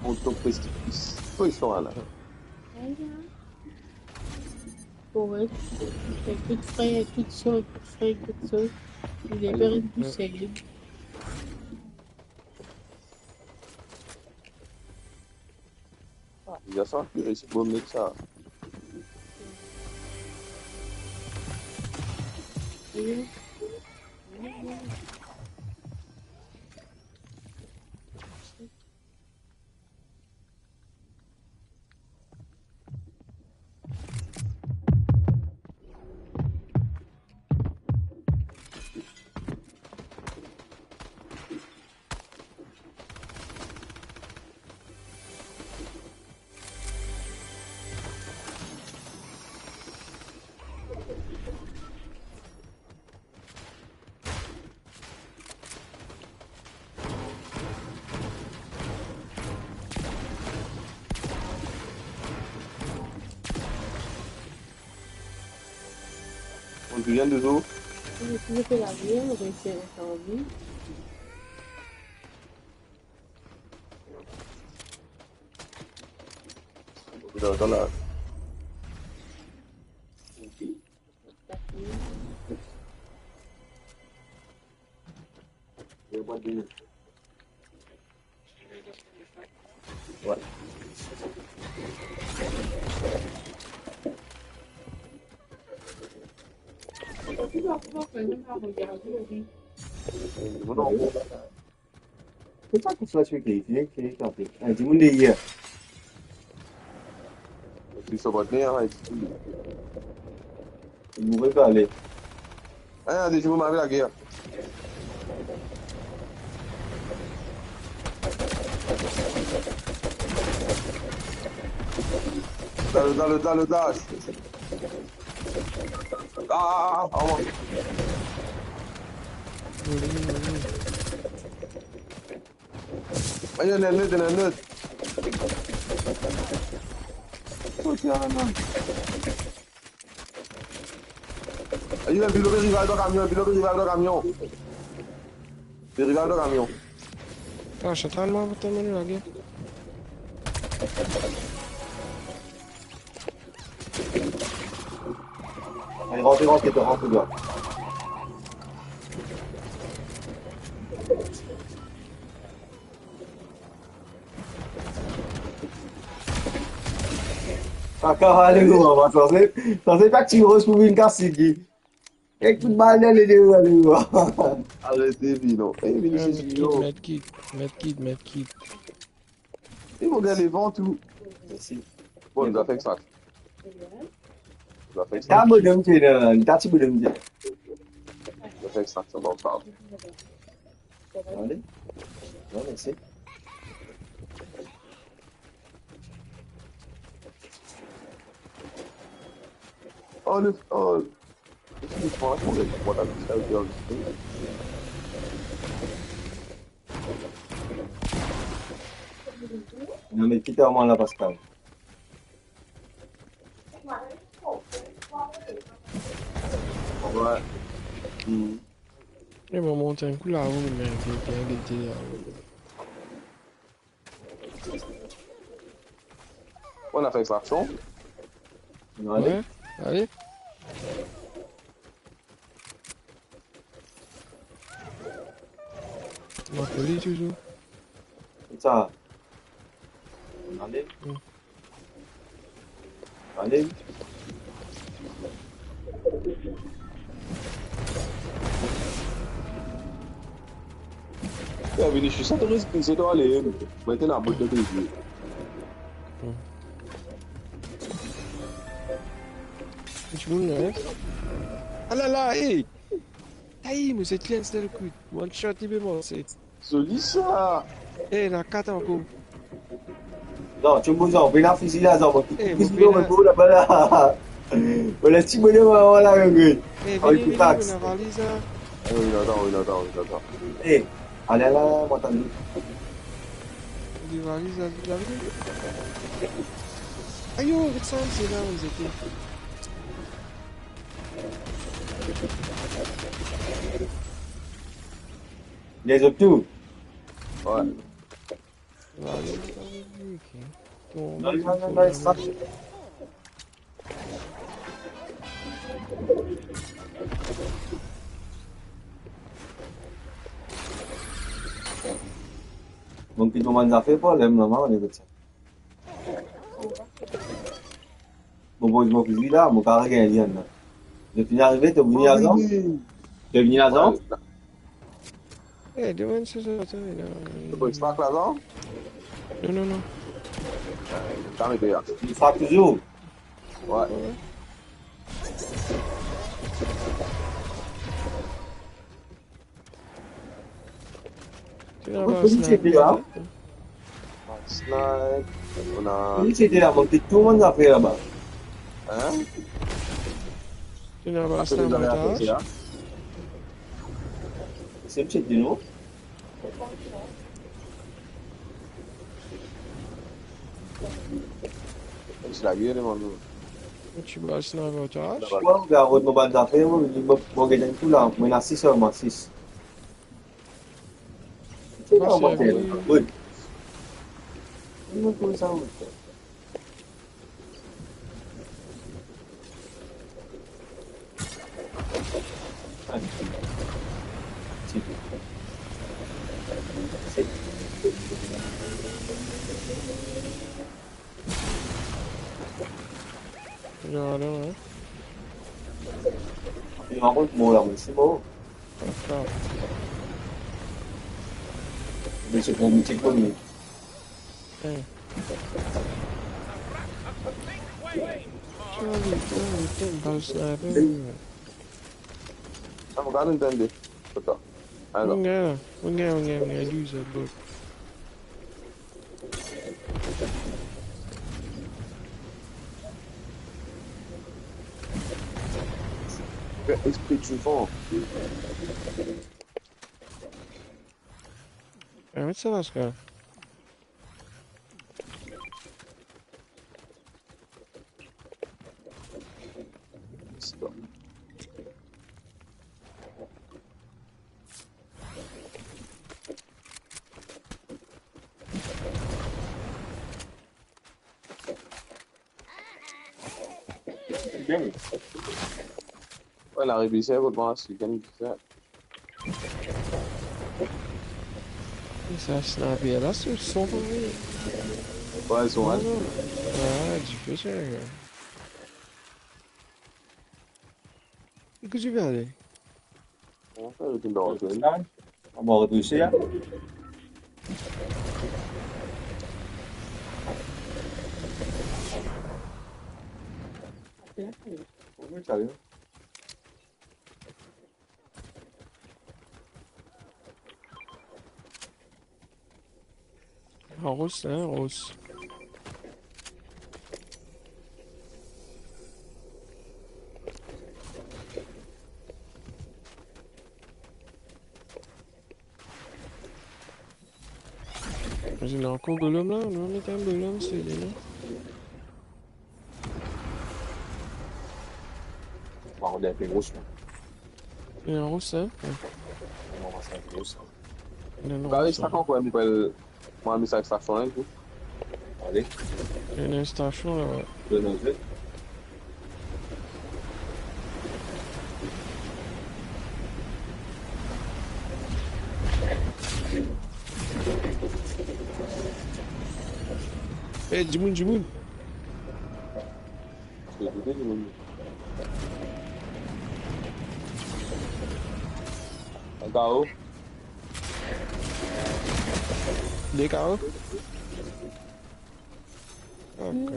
Mon top précipice. Kouma li la? Ayo. Korek. Li fer tou fre, tou so, tou fre, tou so. Li le fer tou sel. Ah, li a sa, li resi bon met sa. On devient des os. Wi, si nou pe lager, nou reste ansanm. Atann, atann la. Ouais. Pourkoi kouma ti pe kriye, kriye, kriye, kriye? Ah, dimoun deryer. Li sot bot ne, ah, li mouri pa ale. Ah, deziem moman avek lager. Dal, dal, dal, dal. Ah, ah, ah, ah, ouais. Ayo, ena enn lot, ena enn lot. Kot li ale la? Ayo, enn pilon pe rive dan kamion, enn pilon pe rive dan kamion. Pe rive dan kamion. Ah, sa talman, talman lage. Allez, rentrez, rentrez, rentrez, dehors. Kaka, ale, nou, on va avanse. Sa se pa Ti Roz pou vinn kas li. Ek fout bal dan lede, ale. Aret vini non. Eh, vini, medkit, medkit, medkit, medkit. E mo gagn levan tou. Mersi. Bon, nou fer sa. Nou fer sa. Ta bonom ti la, ta ti bonom ti la. Nou fer sa, sa va pa. Ale. Non, mersi. Oh, le, oh. Non, me kit mwa la, Pascal. Ouais. Hmm. E mo mont enn kou la, ou, men, bien, bien, bien, bien. Bon, nou fer extraksion. Nou ale. Ouais, ale. Mo kole touzour. Sa. Nou ale. Hmm. Ale. Ya, Vinicius, sa to risk, se to ale. Mo ete labot de tou. Hmm. Dimoun la, hein? Ah la la, hey! Aïe, mo zet li enn sel kout. One shot, li pe mor, se. Zoli sa. Eh, ena kat ankor. Non, ti bizin, vinn a fizi la, zan, mo kit fizi la, mo laba la. Mo les ti bonem la, la, regret. Eh, vini, vini, mo ena valiz la. Eh, wi, atann, wi, atann, wi, atann. Eh, ale, ale, mo atann li. Li valiz la, li la, vini. Ayo, get sa, se la, nou ete. Lezot tou? Ouais. Non, non, non, non, sa. Bon, ki to bann zafer, problem, non, non, nou ete sa. Mo poz mo fizi la, mo kapav gagn li la. Zot finn arive, to vini azan? To vini azan? Eh, demann sa, sa, sa, la. To pou extrak lazan? Non, non, non. Sa, me pe la. Li extrak touzour? Ouais. Ouais. Ti ena pa sniper la? Sniper, nou ena... Ki ti ete la, mo kit tou bann zafer laba. Hein? Ti ena pa sniper la? Se ti ete nou? Ti lagir, mon. Ti bal sniper, ti ash? Mo gagn mo bann zafer, mo, mo, mo gagn tou la, mo ena sis selman, sis. Ti ena pa sniper. Good. Mo trouv sa, mo. Non, non, hein. Li ankor mor la, mem si mor. Atann. Li se pou mitik pou li. Hein. Charlie, oh, putain, une balle sniper. Ah, regarde une T N D. Attends. Alors. Regarde, regarde, regarde, regarde, lui, ça bloque. Fais exprès du vent. Ah, mais ça va, ce gars. Bien. Ouais, la révisé votre branche, c'est bien fait. Sa sniper la, se son pou mwa. Ouais, son. Ah, dife sa, gars. Kote li pe ale? Bon, sa, zot inn dan antrenn. Sa, on va retrouver ça. Wi, sa bien. An ros, hein, ros. Ena ankor golem la, nou met enn golem, se li, non? Bon, on est un peu gros, quoi. Ena ros, hein? Ouais. Non, c'est un peu gros, ça. Non, non, Bah, ça. Sa kan kwem pou el, mwa, mi sa stasion la, tou. Ale. Ena enn stasion la, ouais. De nos yeux. Eh, dimoun, dimoun. Kote dimoun? Kao. De kao. Ok.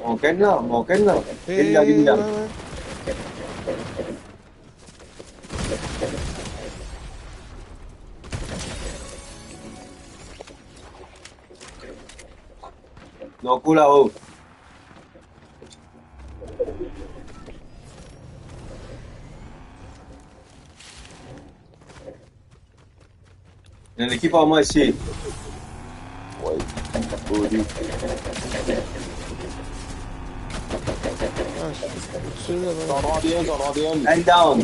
Mankenn la, mankenn la. Eh, vinn la, vinn la. Ouais, ouais. Donk, ou lao. Ena lekip ar mwa isi. Wi. Zoli. Ah, c'est là, voilà. Cent trente et un, cent trente et un. Enn down.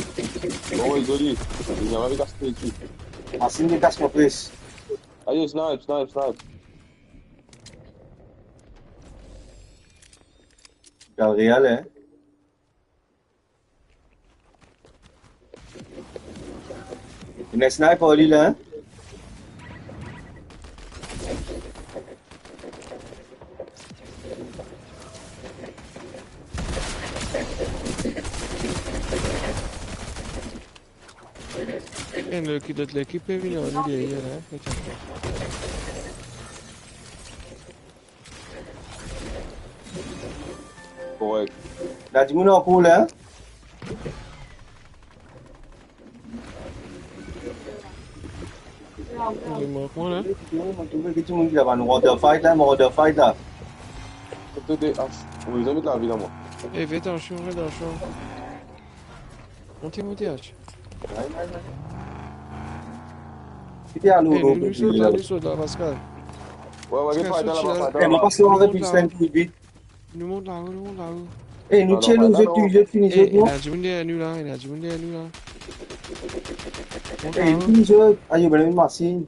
Oh, wi, zoli. Li ena enn kas isi. Masin de kas konpres. Ayo, snipe, snipe, snipe. Gal real, hein? Ena sniper li la, hein? Ena ki lot lekip pe vini, li deryer la, hein? Korek. Ena dimoun ankor la, hein? Li mank mwa la. Mo trouve ki dimoun ki laba, nou rant dan fight la, mo rant dan fight la. Kote de, ah, wi, zot met lavi la, mwa. Eh, fais attention, fais attention. Monte, monte, H. Ki te alo, eh, nou, nou sot la, nou sot la, Pascal. Wi, wi, Pascal, sot la, sot la. Eh, mo pas lor avek Justin tou vit. Nou mont lao, nou mont lao. Eh, nou tir nou zot, tou zot fini zot, non? Ena dimoun deryer nou la, ena dimoun deryer nou la. Mont lao. Eh, nou fini zot. Ayo, bann masin.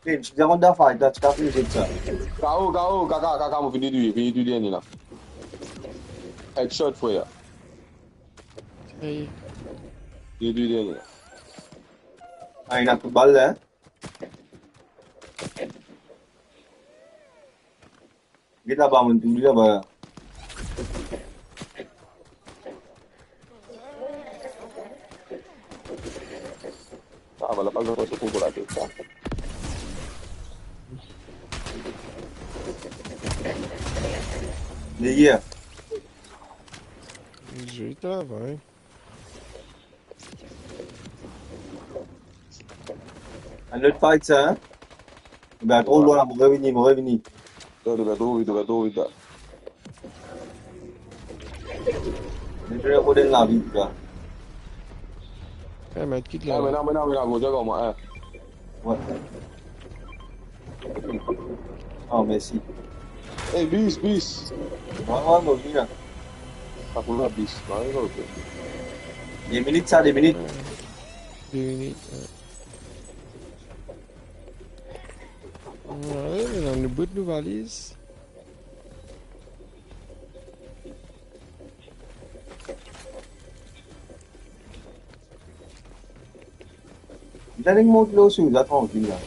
Eh, ti dan fight la, ti kapav fini zot sa. Kao, kao, kaka, kaka, mo fini touye, fini touye dernie la. Headshot, frer. Aye. Fini touye dernie la. Ah, ena kout bal la, hein? Get laba, monn touy li laba. Ah, voilà, pas besoin de se couvrir la tête, ça. Deryer. Zoli travay. Enn lot fight sa, hein? Li bien tro lwin, mo revini, mo revini. Non, li bien tro vit, li bien tro vit la. Li bien tro dan lavi, la. Eh, met kit la. Ah, me la, me la, me la, mo dir kouma, hein. Wi. Oh, mersi. Eh, bis, bis. Wi, wi, mo vini la. Ah, pou la, bis. Wi, wi, ok. De minit sa, de minit. Wi. De minit, wi. Wi, nou bout nou valiz. Li ena enn mont lor soz la, trankil la.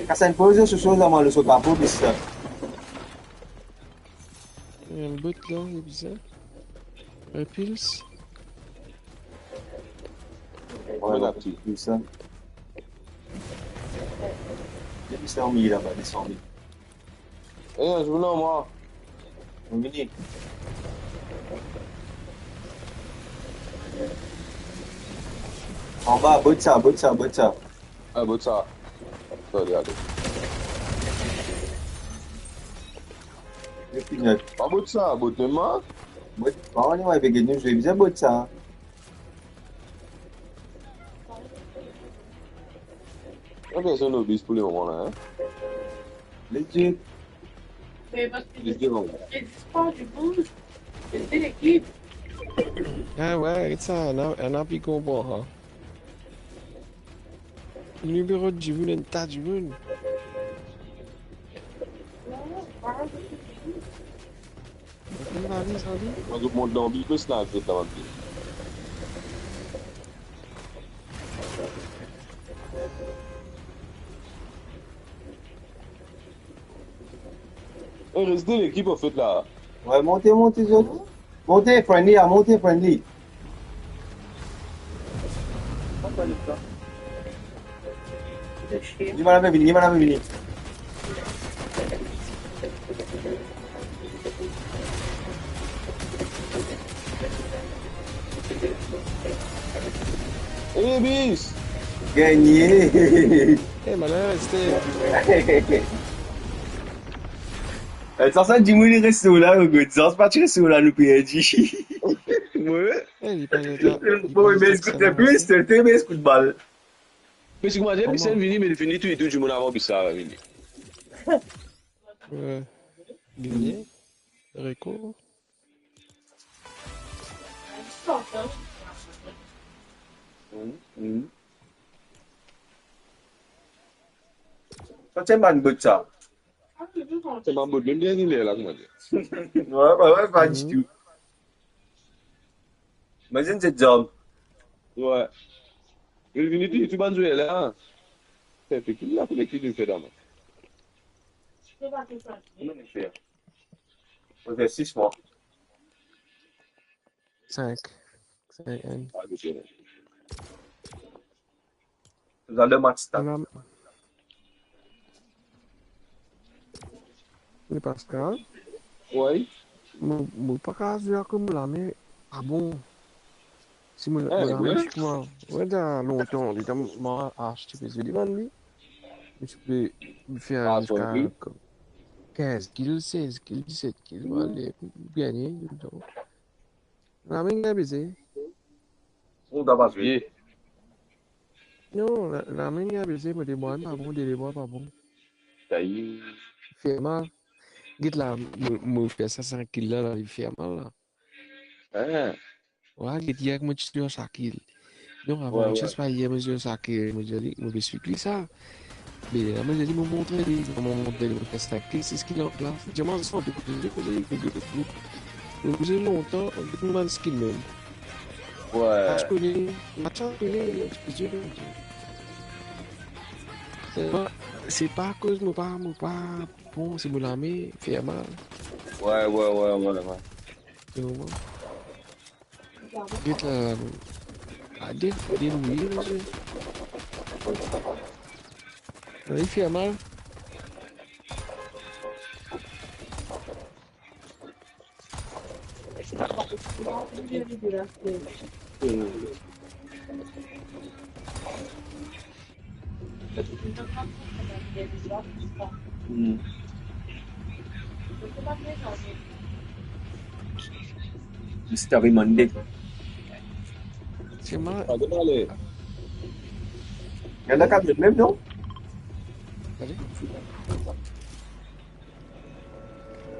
Kas enn poz lor so soz la, mwa, lor so kapo, bis la. Enn bot la, li bizin. Repils. Wi, la, repils sa. Li bizin anvi laba, li bizin anvi. Eh, zour la, mwa. Mo vini. Anba, bot sa, bot sa, bot sa. Ah, bot sa. Sorry, ale. Li fini. Ah, bot sa, bot mem, a? Bot, pa ane, wi, pe gagn, zwe bizin bot sa. Ok, so nou bis pou lemoman la, en? Legit. Mais parce que je, je dis pas du bout, je dis l'équipe. Ah ouais, get sa, ena, ena pi konpran, ha. Nimero dimoun, enn ta dimoun. Enn valiz, valiz. Mwa, zot mont dan bibes la, zot la, bann pie. Eh, res de lekip, anfet, la. Wi, monte, monte, zot. Monte, friendly, a, monte, friendly. Li bann la pe vini, li bann la pe vini. Eh, bis! Gagne! Eh, malin, reste. Eh, sa, sa, dimoun, li res la, regarde. Sa, se pa ti res la, nou perdi. Wi. Eh, li pa... Bon, me ekout, plis, te, me ekout bal. Me si kouma dir, Michel vini, me li vini tou, tou dimoun avan, pi sa vini. Wi. Vini. Rico. Mhm, mhm. Sa ti bann bot sa. Se bann bot, mem dernie ler la, kouma dir. Wi, wi, wi, pa ditou. Imazinn se zom. Wi. Li vini tou, tou bann zwer la. Sa pe ki la, pou lekip li fer dan mwa. Kouma li fer? Mo fer sis mwa. Sink. Sink, enn. Zot ale match, ta. Ala. Me Pascal? Wi. Mo, mo pa kapav zwe akoz mo lame pa bon. Si mo, eh, mo lame, wi, ti kouma, wi, dan lontan, li dan, mo aste pe zwe devan li. Mo ti pe fer ziska kinz kil, sez kil, diset kil, mo ale gagne touletan. Lame inn beze. Ou ta pa zwe? Non, la, lame inn beze, mo de bra pa bon, de, de bra pa bon. Sa ye. Fer mal. Get la, mo, mo fer sa sink kil la, la, li fer mal la. Ah. Wa, get, yer mo ti zwe sa kil. Non, avan, wi, wi, jes pa yer mo zwe sa kil, mo dir li, mo pe esplik li sa. Me la, mo dir li, mo montre li, mo montre li, mo fer sink kil, sis kil an klas. Dir mwa, sa, mo pe koze, koze, koze, koze. Mo koze lontan, mo bann skin mem. Wi. Match kone, match kone, match kone. Se pa, se pa akoz mo pa, mo pa bon, se mo lame fer mal. Wi, wi, wi, wi, wi. Ou konpran? Get la, a, de, debrouye, misie. Li fer mal. Hmm. Mister Raymond. Se mwa. Pa de mal, eh. Ena kamion mem, non? Ale.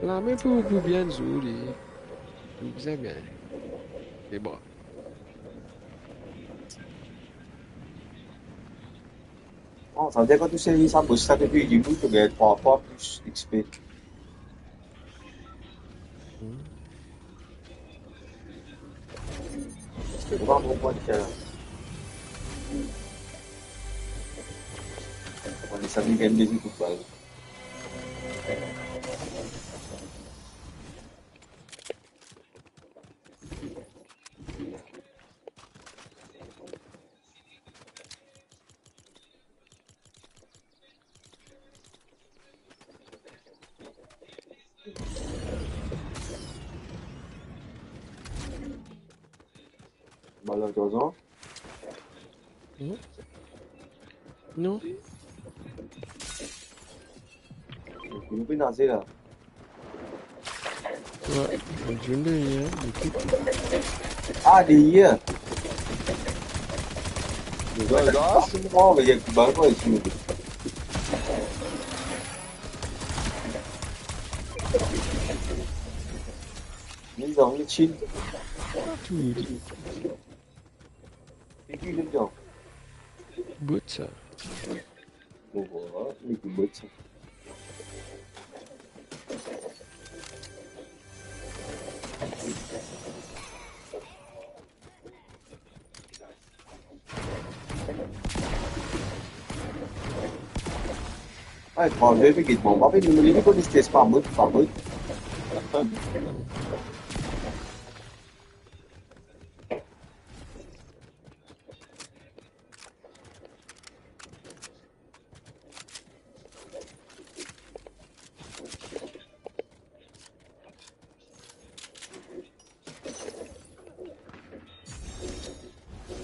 Lame pou, pou bien zwe li. Li bizin bien. Me bon. Oh, sa ve dir kan to seri sa boss la depi debut, to gagn trwa fwa plis X P. Hmm. Paske ou pa bon pran sa. Ou sa vinn gagn deziem kout bal. Ala, trwa zan. Non. Non. Ou pe naze la. Wi, mo dimoun deryer, mo kit. Ah, deryer. Gas, gas. Non, me li pe bar pa isi. Li dan le chill. Tou li. E ki li dan? Bot sa. Bon, vwala, e ki bot sa. Ay, trwa de, pe get mwa. Mwa, pe nou, nou, nou, pa bot, pa bot.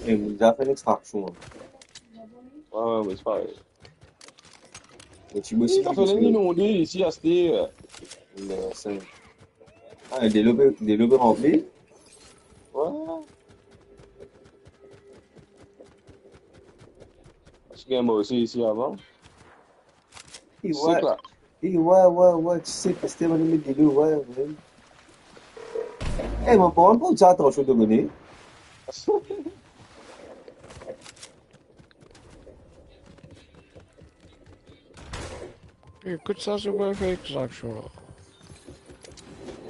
E, mo deza fer extraksion, an. Wi, wi, wi, se parey. E ti mo osi, sa ti finn inonde isi, aster. Non, sa. Ah, delo pe, delo pe ranpli? Wi. Parski gagn mor osi isi avan. E, wi. Sek la. E, wi, wi, wi, ti sek, paski mo met delo, wi, wi. E, mo pa pou ti atansion to kone. Ekout sa, se pou fer extraksion la.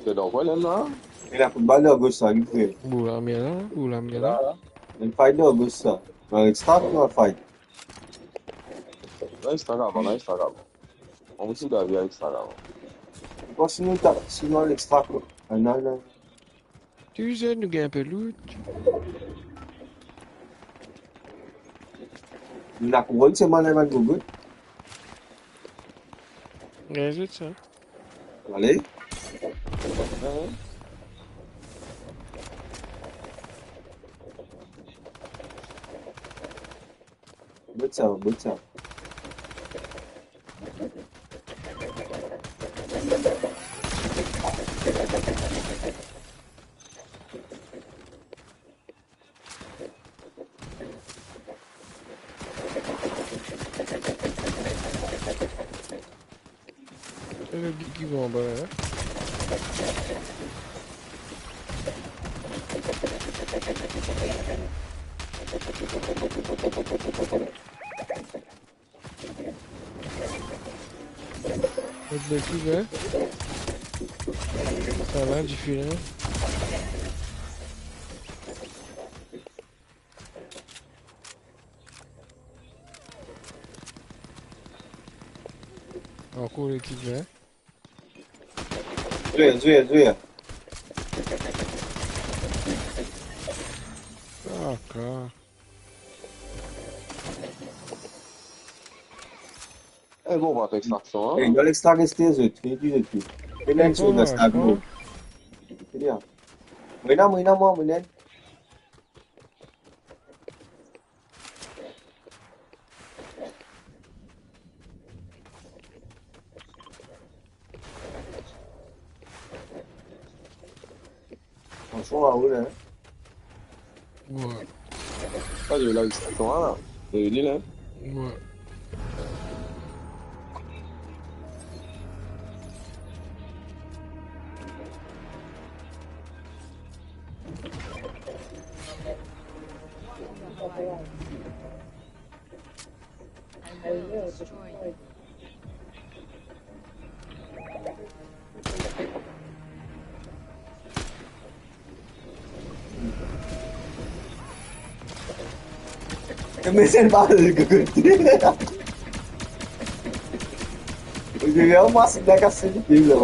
Se dan kwen la, non? E la, kout bal dan gos sa, li fre. Boul lamir la, boul lamir la. La, la. Enn fight dan gos sa. Enn extrak ou enn fight? Non, extrak avan, non, extrak avan. Ann isi Davi, extrak avan. Bon, sinon, ta-, sinon, extrak, non, non, non. Touzour nou gagn enpe loot. Nou la kouronn, se mwa la, bann gogot. Gagn zot sa. Ale. Bot sa, bot sa. E le gigi va anba la, en. Met le gigi, en. Sa la, dife, en. Ankor lekip, en. Zwe, zwe, zwe. Dakor. E bon, pa fer extraksion, en. E, nou al extrak, reste zot, fini zot tou. E la, bon, sa, bon. Se bien. Mwa la, mwa la, mwa, mwa la. Franchman, Raoul, en. Wi. Pa de la, li la. Li la, en. Wi. Me se pa le gout. Ozordi, mwa, se la kas li la.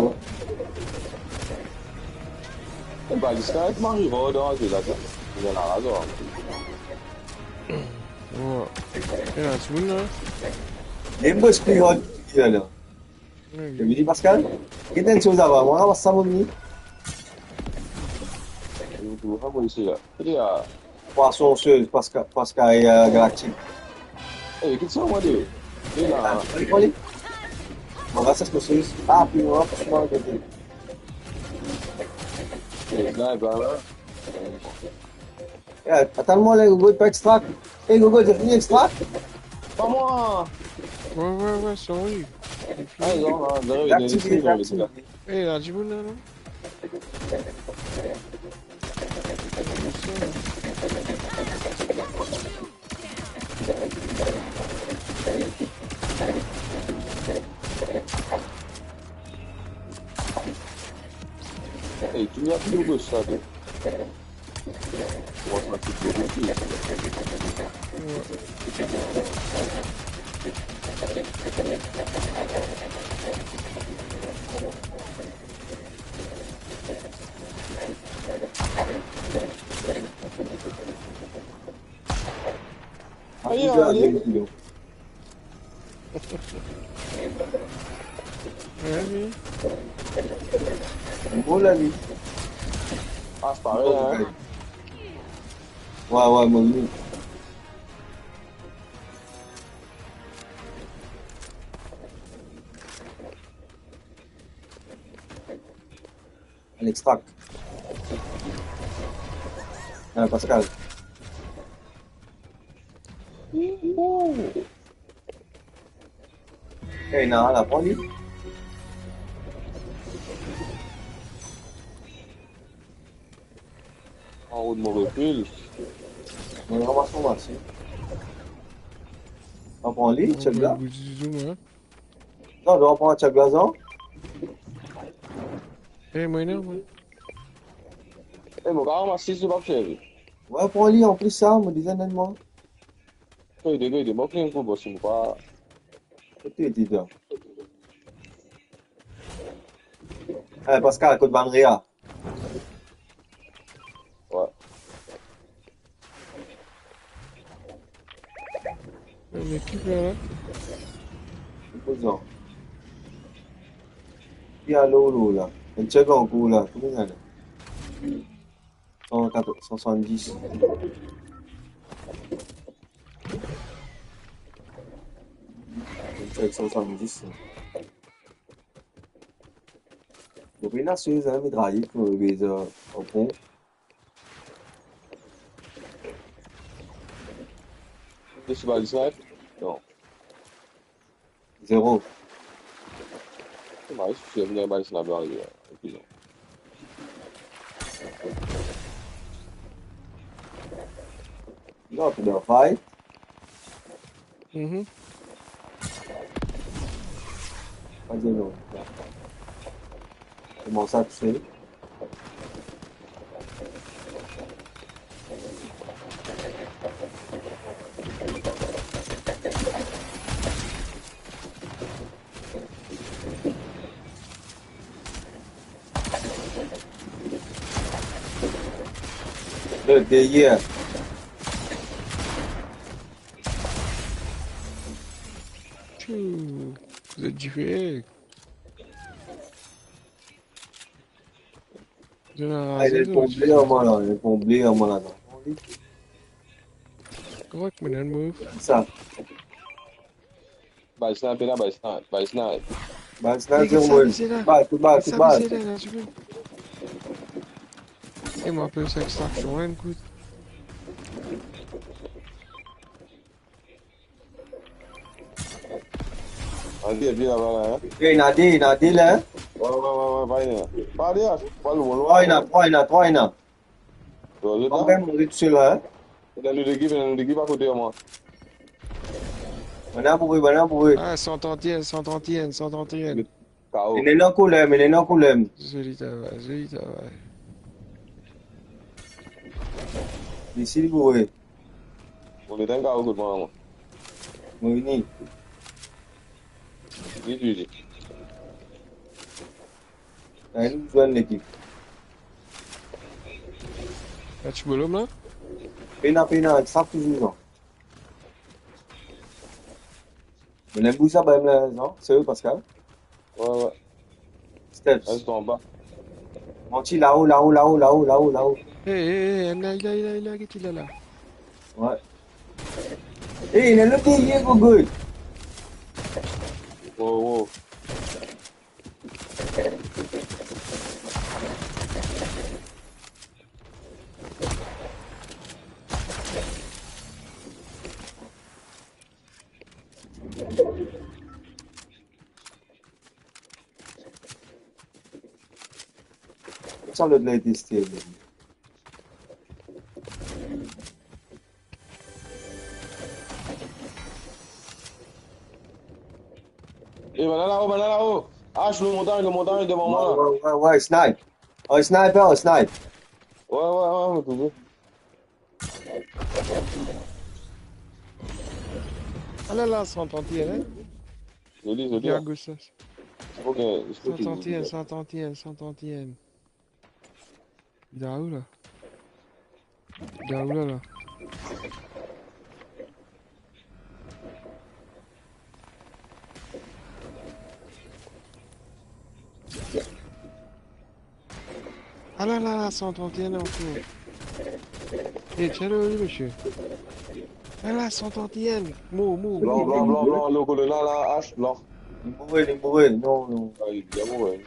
E ba, ziska ek Mario, dan la, sa. Li la, la, la. Wi. Ena dimoun la. Ena mo espri rod la. Wi, wi. Vini, Pascal. Get enn soz ava mwa, sa mo vini. Yo, tou sa mo isi la. Kote a? Pwason sez, paska, paska, eh, galaktik. Eh, kit sa, mwa de. Li la. Allez, allez. Bon, là, ça se pose. Ah, puis on va forcément arrêter. Eh, là, eh ben, là. Eh, atann mwa la, Gogo, pa extract. Eh, Gogo, t'as fini extract? Pa mwa. Ouais, ouais, ouais, sorry. Ah, non, non, non, non, non, non, non, non. Eh, la dimoun la, non? Ey, tou inn ap nou gos sa, tou. Kouma sa, tou gos sa. Ayo, ale. Ayo. Bon, la, li. Ah, c'est pareil, hein. Ouais, ouais, mon ami. Alex, track. Ah, Pascal. Hey, non, la, pran li. Anwo de mo refil. Mo ramas mo masin. Pran li, check la. Non, non, pran check la, non. Eh, mwa, non, mwa. Eh, mo kapav ramas sis, ou pa servi. Ouais, pran li, anplis sa, mo deza donn mwa. Ede, ede, mo pran enn kou, bos, mo pa. Kote ede, la? Eh, Pascal, kot bann rea? Ouais. Mem ekip la, la. Kozan. Ki alo, lo, la? Enn check ankor la. Konbien la? San katrevin, san swasanndis. Enn check san swasanndis. Mo pena sez, hein, mitraye pou les, euh, au fond. Ti bal snipe? Non. Zero. Domaz, si ti ena bal snipe la, epi non. Non, tu dois fight. Mhm. Pas de nom. Comment ça, tu sais? Le derrière. Tchou, vous êtes différés. Ah, il est tombé en moi là, il est tombé en moi là. Correct, man, move. Ça. Bal snipe la, bal snipe, bal snipe. Bal snipe, zero. Bal, tout bal, tout bal. E mo apel sa extraction, hein, écoute. Ann vinn, vinn laba la, hein. Eh, ena de, ena de la, hein. Ouais, ouais, ouais, ouais, va vinn. Pa ale, pa lwin, lwin. Trwa, ena trwa, ena trwa, ena. Bon, zot la? Mwa mem, mo tou sel la, hein. Ena nou lekip, ena nou lekip akote mwa. Bann la boure, bann la boure. Ah, san trant et un, san trant et un, san trant et un. K O. Ena enn koler, ena enn koler. Zoli travay, zoli travay. Li sel boure. Mo met enn K O kot mwa, mwa. Mo vini. Vit, vit, vit. Ena enn zwenn lekip. Ena ti bolom la? Pena, pena, sa touzour la. Mo ena bouz sa, ba mwa la, non? Serye, Pascal? Ouais, ouais. Steps. Reste anba. Manti, lao, lao, lao, lao, lao, lao. Eh, eh, eh, la, la, la, la, ki ti la, la. Wey. Ey, ena lot deryer, Gogo. Wo, wo. Sa lot la ete stil. E, bann la lao, bann la lao. Ash, lor montagn, lor montagn, devan mwa la. Wey, wey, wey, snipe. Oh, sniper, oh, snipe. Wey, wey, wey, mo trouve. Ala la, san trant et un, hein? Zoli, zoli, hein. Bien, gos, sa. San trant et un, san trant et un, san trant et un. Li la ou la? Li la ou la, la? Ah la la la, san trant et un ankor. Eh, tchelo, wi, misie. Ah la, san trant et un. Mor, mor, mor, mor, mor, mor. Blan, blan, blan, blan, lor kolonn la, la, Ash, blan. Li mouri, li mouri. Non, non. Ah, li bien mouri.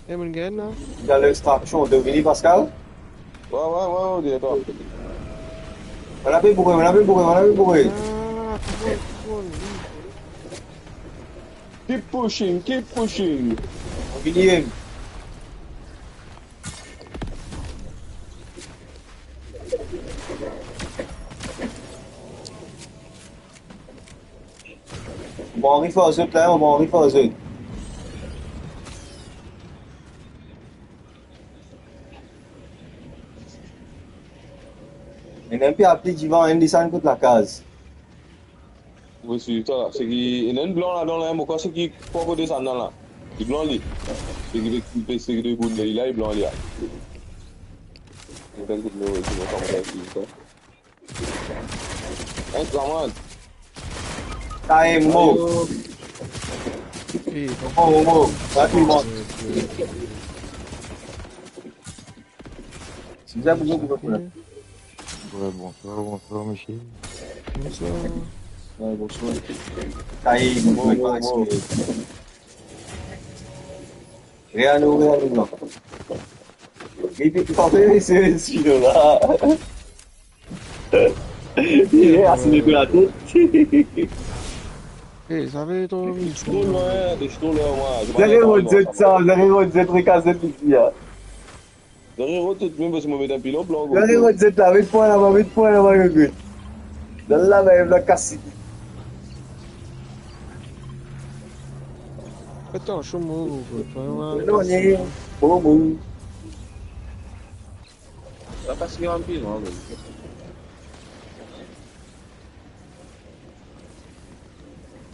Eh, mo'nn gagn la. Li al extraction, to vini, Pascal? Ouais, ouais, ouais, ouais, derrière toi. Bann la pe boure, bann la pe boure, bann la pe boure. Ah, kouma, kouma, wi. Keep pushing, keep pushing. Vini. Mo ariv ar zot la, mo ariv ar zot. Enn inpe apli divan, enn desann kot lakaz. Mo swiv twa la. Seki ena enn blan ladan la, mo krwar seki pa kote sa la. Li blan li. Seki, seki, seki de bout li la, li blan li la. Mo tann kot mo, mo kamarad swiv twa. Enn kamarad. Sa e mo. Ayo. Mo, mo, mo. Rapidman. Si bizin pou mwa, pou mwa. Ouais, bonsoir, bonsoir, misie. Bonsoir. Ouais, bonsoir. Sa e mo, mo, mo. Reano, Reano, non. Li, li, li pa pe resi, resi la. Li asinye tou latet. Eh, sa ve tro vit. Tro lwin, tro lwin, mwa. Zare rod zet sa, zare rod zet, rekas zet li ti a. Zare rod zet, mem si mo met enn pilon blan. Zare rod zet la, met pwin laba, met pwin laba, yo gwe. Dan la, mem la kasi. Atann, mo, mo, mo, mo. Non, non, mo, mo. Sa pa si anpil, non, me.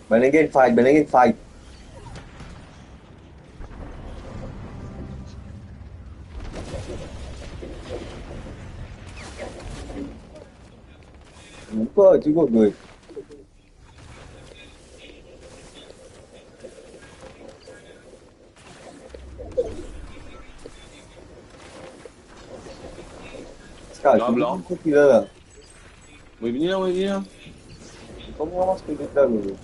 Bann la gagn fight, bann la gagn fight. Ankor, ti gagn. Ska, blan, blan. Mo vini la, mo vini la. Kouma mo ramass pie la, bro?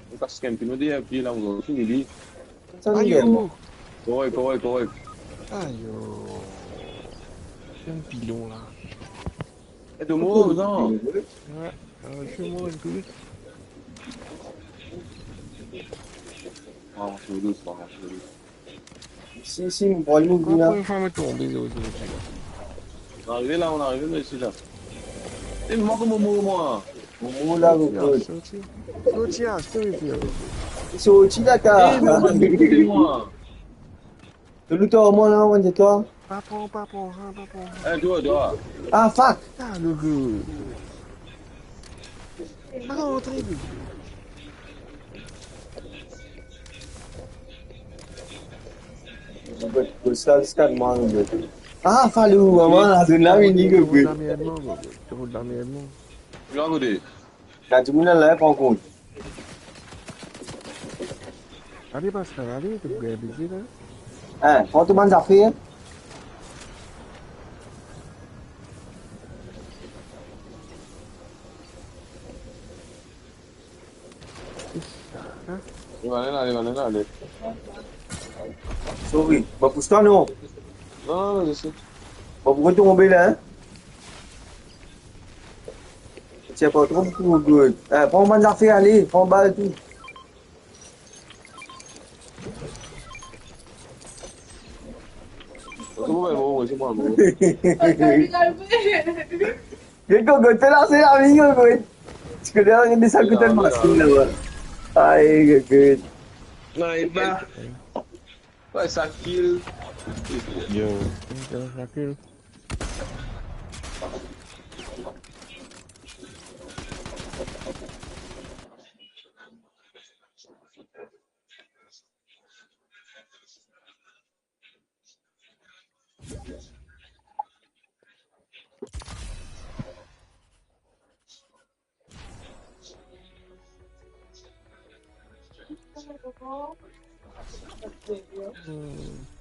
Mo kas enn pie, mo de enn pie la, mo fini li. Sa nou gagn. Ayo. Korek, korek, korek. Ayo. Enn pilon la. E, to mor, non? Ouais. Ah, je suis mort, écoute. Ah, on se doute, on se doute. Si, si, mo pran nou vini la. Première fois mo tonbe, zo, zo, zo. On arrive là, on arrive là, ici, là. Eh, mais moi, comment moi, moi? Mo mouri la, mo mouri. Sorti. Sorti, ah, sorti, sorti. Sorti la, ta. Eh, mais moi, moi. To loot ar mwa la, mwa de twa. Pa pran, pa pran, pa pran. Eh, dehors, dehors. Ah, fuck. Ah, le gars. Pa rantre, le gars. Sa, sa, mwa, le gars. Ah, falou, mama, la zone la, vini, le gars. Lamerd, mwa, le gars. Lamerd, mwa. Gran kote. Sa dimoun la, la, pran kont. Ale, Pascal, ale, to pou gagn plezi la. Hein, pran to bann zafer. Li va ale la, li va ale la, ale. Sorry, mo pous twa non? Non, non, non, zis. Mo pou tonbe la, hein? Ti pa tro pou good. Eh, pran bann zafer, ale, pran bal tou. Kouma, bon, bon, se mwa, bon. Get Gogot, fè la, se la, vini, Gogot. Ti kone, gete sa, kote masinn laba. Ay, Gogot. Non, li pa. Ouais, sa kill. Yo. Sa kill.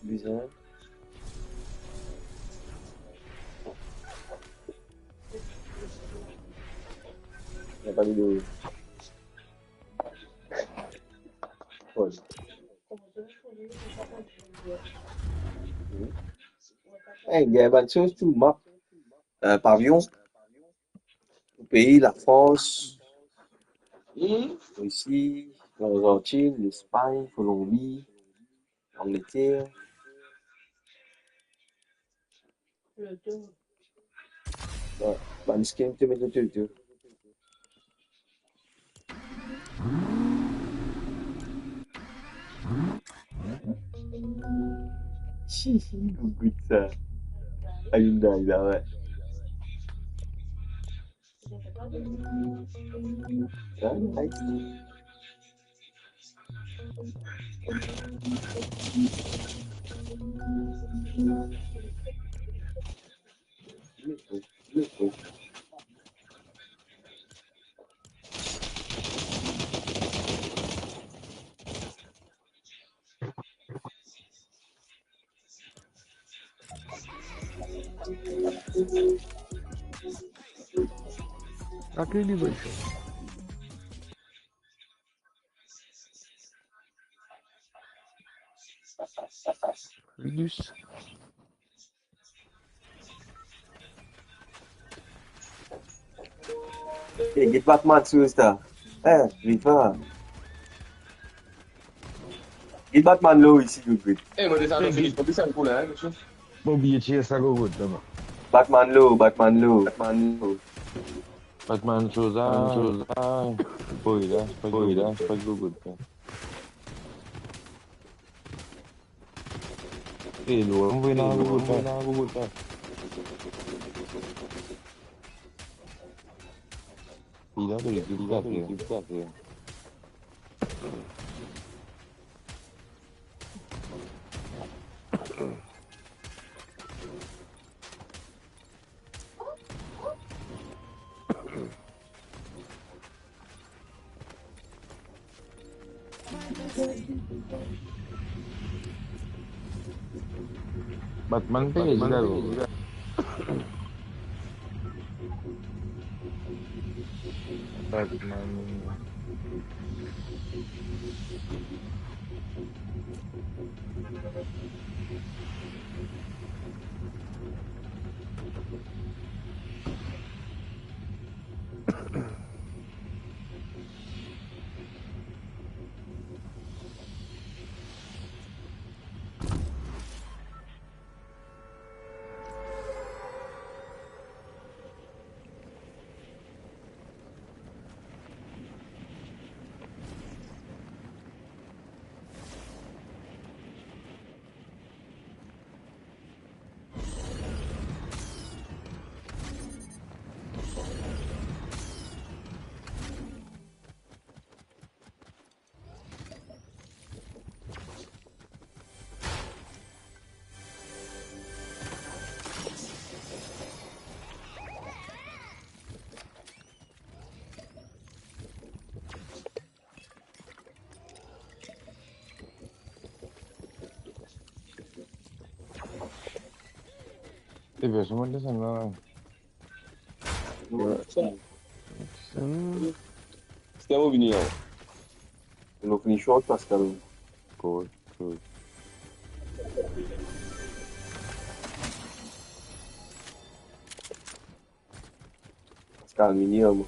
Bizarre. Il n'y a pas de... Hey, il y a une bonne chose, tout, moi. Euh, pavillon. Pei, Lafrans, Larisi, Larzantin, Lespagn, Kolonbi, Angleter. Bon, bann skin to met loto tou. Si, si, gougout sa. Ayo, la, la, ouais. Akil li voy sa. Linus. Eh, get Batman sou Insta. Eh, Rifa. Get Batman lo isi, gougout. Eh, mo desann lo fini, mo desann pou la, hein, mesye. Mo bliye tir sa, gougout, laba. Batman lo, Batman lo, Batman lo. Batman Sosa, Batman Sosa. Boy la, boy la, pa gougout la. Eh, nou, nou, nou, nou. Li la, li la, li la. Batman pe ezi la, bro. Batman. Eh ben, c'est moi qui descends là. Ouais. Sa. Sa. C'était un bon vini, hein. Nou fini short, Pascal. Good, good. Pascal, minimum.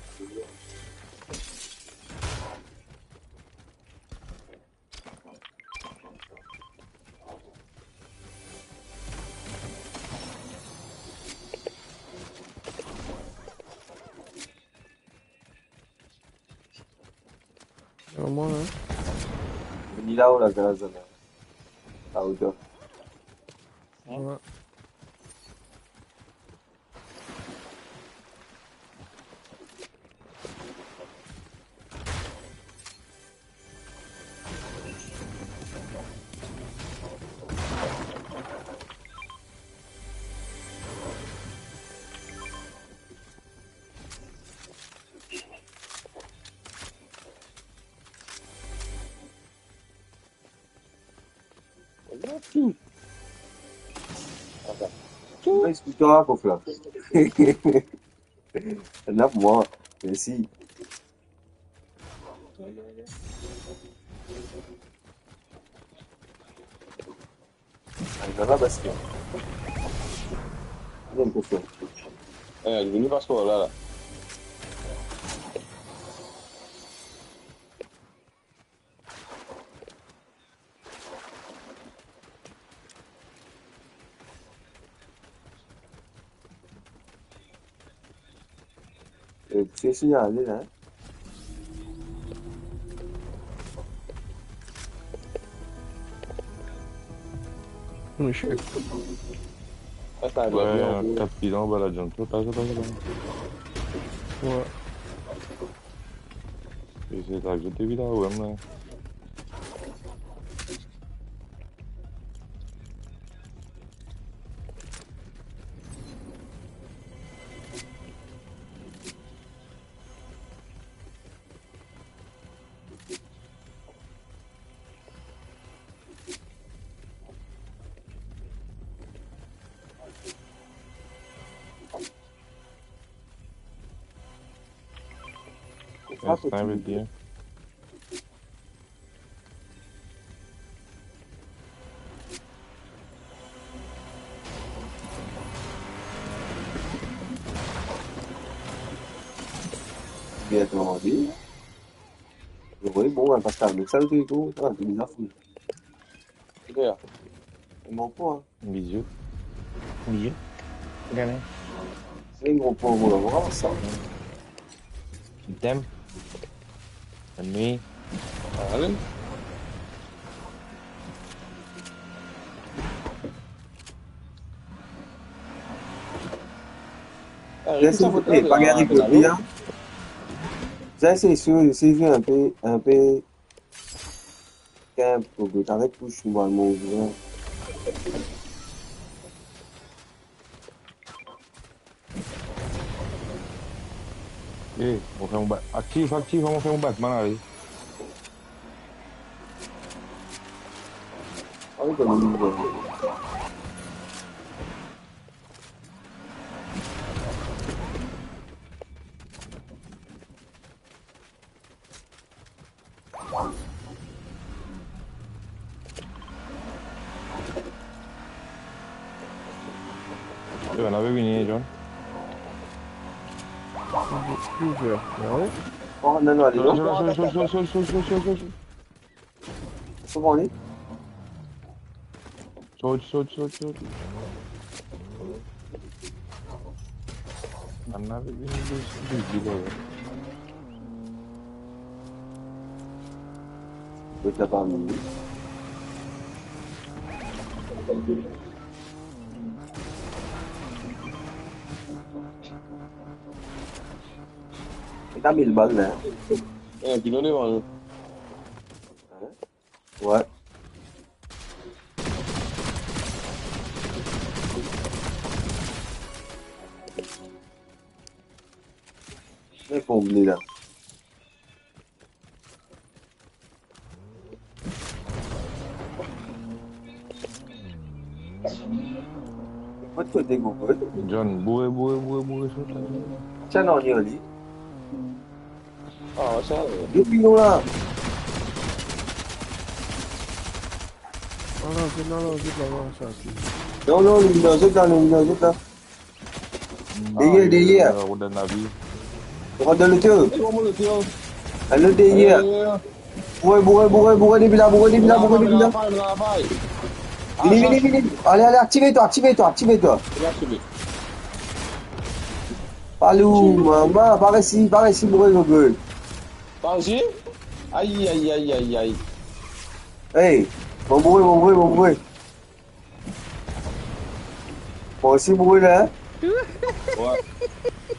Normal, hein? Vini la, ou la gaz la. La ou dor. Ouais. Tou. Tou. Nice, tou sa, kof la. Ena pou mwa. Mersi. Ay, sa va, Bastien? Bon, kof la. Eh, li vini pas par la, la. Eh, se signale la, hein? Michel. Sa, sa, ouais, bien, tap li anba la, John. Sot, sot, sot, sot. Ouais. E se sa ki zot evi la, ouais, mem. Sa, sa, sa, sa ve dir. Bien, kouma dir? Wi, bon, pa sa, me sa, le trik, ah, li bizar, fou. Kote la? Li mank pa, hein. Bizou. Bizou. Gade. Se enn gro pran pou labor sa. Item. Anwi. Ale. Reste, eh, pa gade kot li, hein. Sa, se sir, se sir, inpe, inpe. Kin pou get avek pou chou, mo, hein. Eh, mo fer mo bat. Aktiv, aktiv, mo fer mo bat, man, ale. Ah wi, kanmem, wi. Eh, bann la pe vini, John. Plizier, non? Oh, non, non, ale, non. Sol, sol, sol, sol, sol, sol, sol, sol, sol. Kouma li? Sot, sot, sot, sot. Bann la pe vini de, de, de, de. Kot la parmi nou? E ta mil bal la. Eh, ki donn devan nou? Hein? Ouais. Me konbli la. Kot kote, Google? John, boure, boure, boure, boure, sot la. Tiens, non, li, li. Ah, sa, euh, depi nou la. Ala, zot la, ala, zot la, ala, sa, ok. Non, non, li dan zot la, li dan zot la. Deryer, deryer. Rod dan lavi. Rod dan loto. Lot deryer. Boure, boure, boure, boure depi la, boure depi la, boure depi la. Vini, vini, vini. Ale, ale, aktive twa, aktive twa, aktive twa. Palou, mama, pa resi, pa resi boure, boure. Pardi? Aïe, aïe, aïe, aïe, aïe. Hey, bon bouré, bon bouré, bon bouré. Bon, si bouré la, hein? Ouais.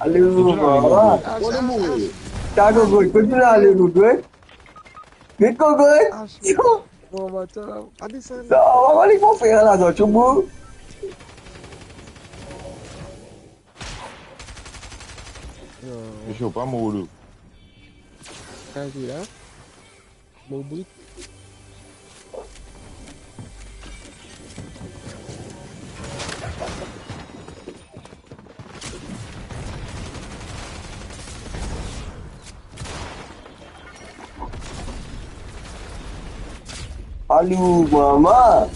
Alé, mama. Kot li mouri? Ta gogo, kot li ale, gogo? Kot gogo? Yo. Bon, atann. Non, mama, li pou fer la, zot, yo, bouré. Yo. Li cho, pa mouri. Kaze la. Mo brit. Alou, mama.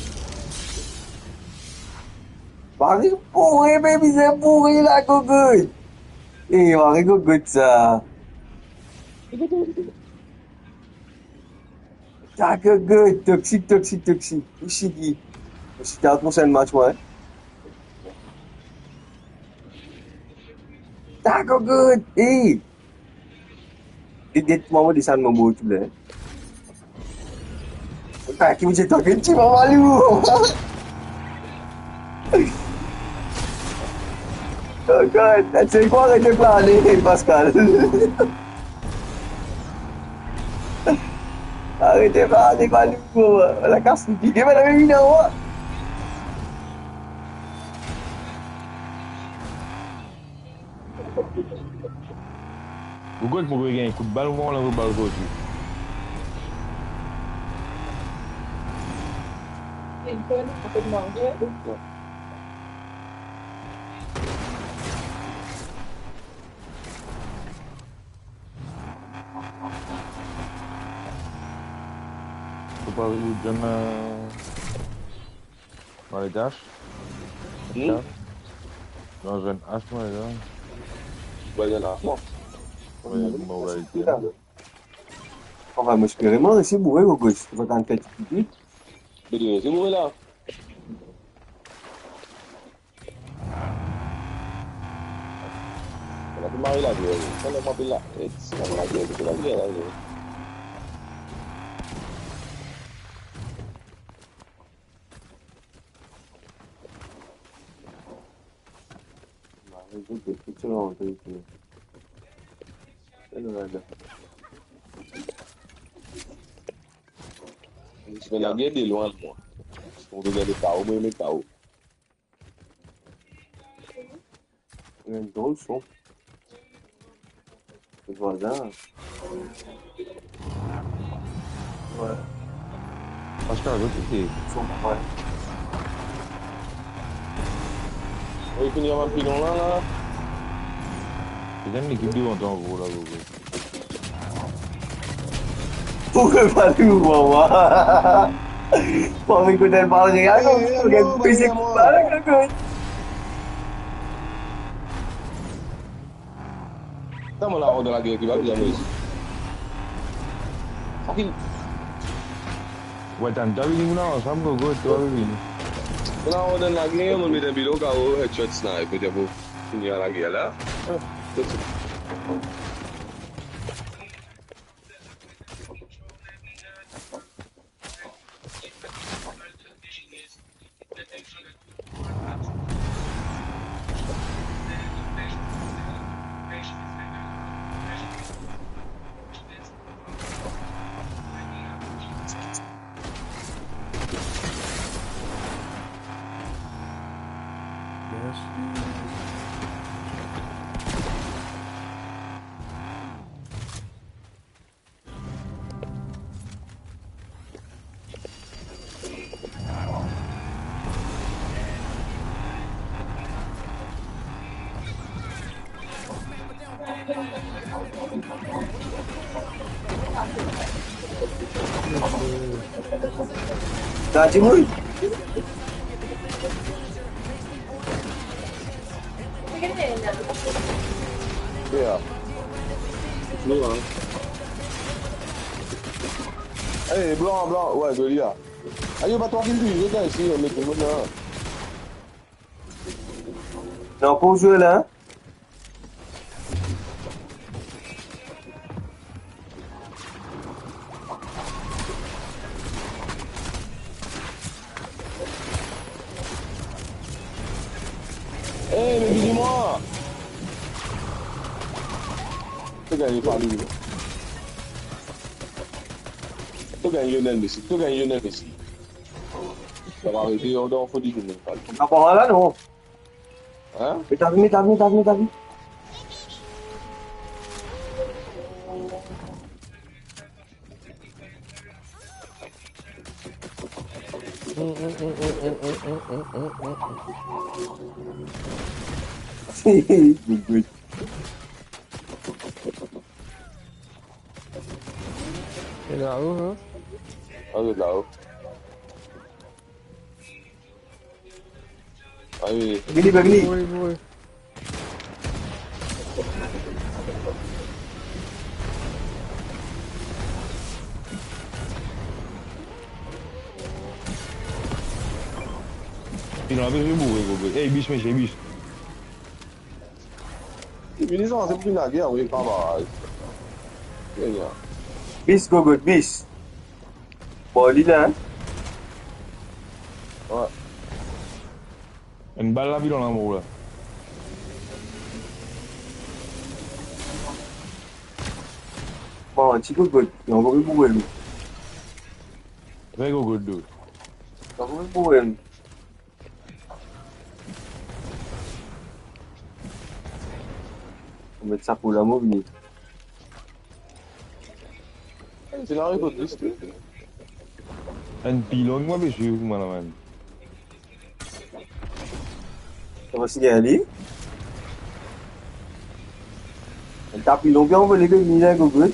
Mari bouré, be bizin bouré la, gogot. Eh, mari gogot sa. Ta gogot, toksik, toksik, toksik. Osi, osi, ta prosenn match, mwa, hein. Ta gogot, eh. Get, get, mama desann mo bout la. Ah, ki mo ti tann ti mama li ou. Oh God, se kwa, aret plane, Pascal. Aret plane, Pascal. Lakas li pike, me la vinn anwo. Gogot, mo gagn kout bal, mo lanse bal kot li. Faut pas vous donner. Mwa, les haches. Hmm? Non, j'ai une hache, moi, là. Ouais, il y en a. Bon. Ouais, bon, ouais, il y en a. Anfin, mo espere mo resi boure, gogot. Mo tann fer ti pipi. Be, resi boure la. Mo pe mari la, bro. Sa, mo pe la. Eh, sa, mo pe la, bro. Ti pe lage de lwin, mwa. Mo pe gade pa ou, mo met pa ou. Enn drol son. Vwala. Ouais. Pascal, rete. Son, ouais. Wi, fini avans pilon la, la. Bizin ekip de lontan, gro, la, gro, gro. Ou pe pa tou, mama. Mo pe kote bal real, eh, non, eh, gagn non, plis gagn ki bal, non, gagn. Sa mo la, ou dan lagè ki pa bizin mouri. Sa fini. Ou tann, ta vini, nou la ansam, gogo, to vini. Ou la, ou dan lagè, mo met enn pilon, kao, headshot, snipe, mo fini lagè la. Ah, toutswit. Mersi. Sa dimoun. Yeah. Hey, blan, blan. Ouais, Golia. Ayo, pa twa ki touzour isi, met dimoun la. Non, pou zwe la. Hey, me bizin mwa. To gagn pa li. To gagn Lionel Messi. To gagn Lionel Messi. Sa va arete, on, on fou di nou. Pa par la, non. Hein? Met avi, met avi, met avi, met avi. Good, good. E la-o, hein? Ah, zot la-o. Ah, oui. Vini, vini. Mouri, mouri. Ena, vini, mouri, mouri. Ey, bis, mesie, bis. Vini, sa, se pou vinn lager, oui, pa mal. Bien. Bis, Gogot, bis. Bon, li la, hein? Ouais. Enn bal lavi dan lamor la. Bon, ti Gogot, li ankor pe boure li. Tre Gogot, do. Li ankor pe boure li. Met sa pou la, mo vini. Se la, kot li, se enn pilon, mwa, pe swiv mwa la, man. Kouma si gagn li? Enn ta pilon, bien, on veut les gagner, là, Gogot.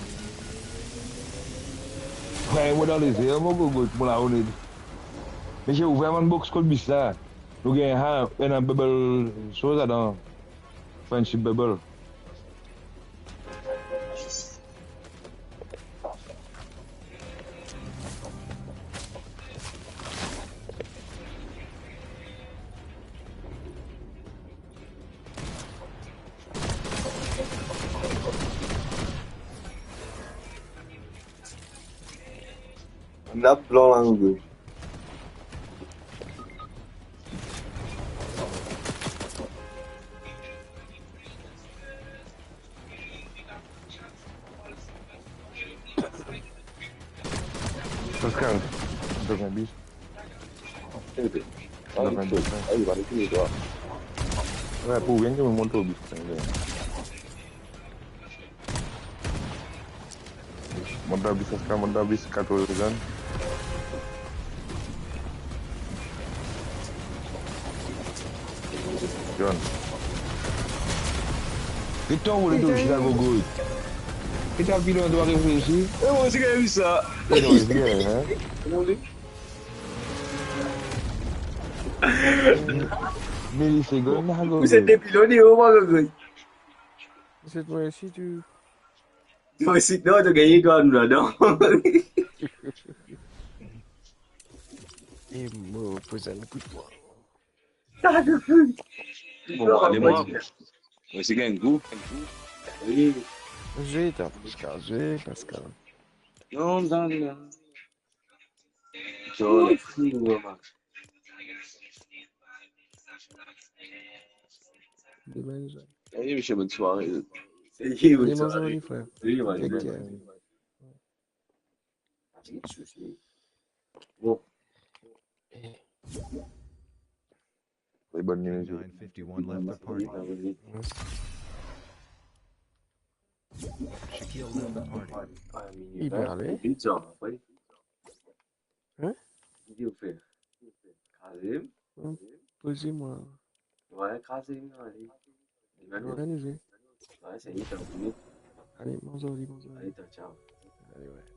Ouais, mwa dan lezer, mwa, Gogot, mwa la, onet. Me zot ouver bann box kot bis la. Nou gagn, ha, ena bubble soz ladan. Friendship bubble. Ena plan la, nou de. Pascal, to gagn bis. Ede. Ah, il faut. Ah, il va le tuer, toi. Ouais, pou gagn, mo mont to bis. Mont dan bis, Pascal, mont dan bis, katorz segonn. John. Get ton vole tou, Chicago good. Get ton pilon, to reflesi. E mo osi gagn sa. E non, se bien, hein? Kouma li? Milisegonn, Chicago good. Ou se de pilon, ou, mwa, Gogo. Cette fois-ci, tu... Toi aussi, non, to gagn twa, nou ladan. E mo poz enn kout pwin. Bon, ale mwa. Mo osi gagn gou. Oui. Zwe, Pascal, zwe, Pascal. Non, non, non. Zwe. Demin, zwe. Allez, monsieur, bonne soirée. Allez, bonne soirée. Allez, bonne soirée. Bon. Et bonne nuit. Nine fifty-one left the party. Shaquille left the party. Li pe ale. Hein? Kazim. Hmm, poze mwa. Ouais, Kazim, non, ale. Li va nou. Li va nou zwe. Ouais, sa y est, t'as oublié. Ale, bonzour, bonzour. Allez, ciao, ciao. Ale, ouais.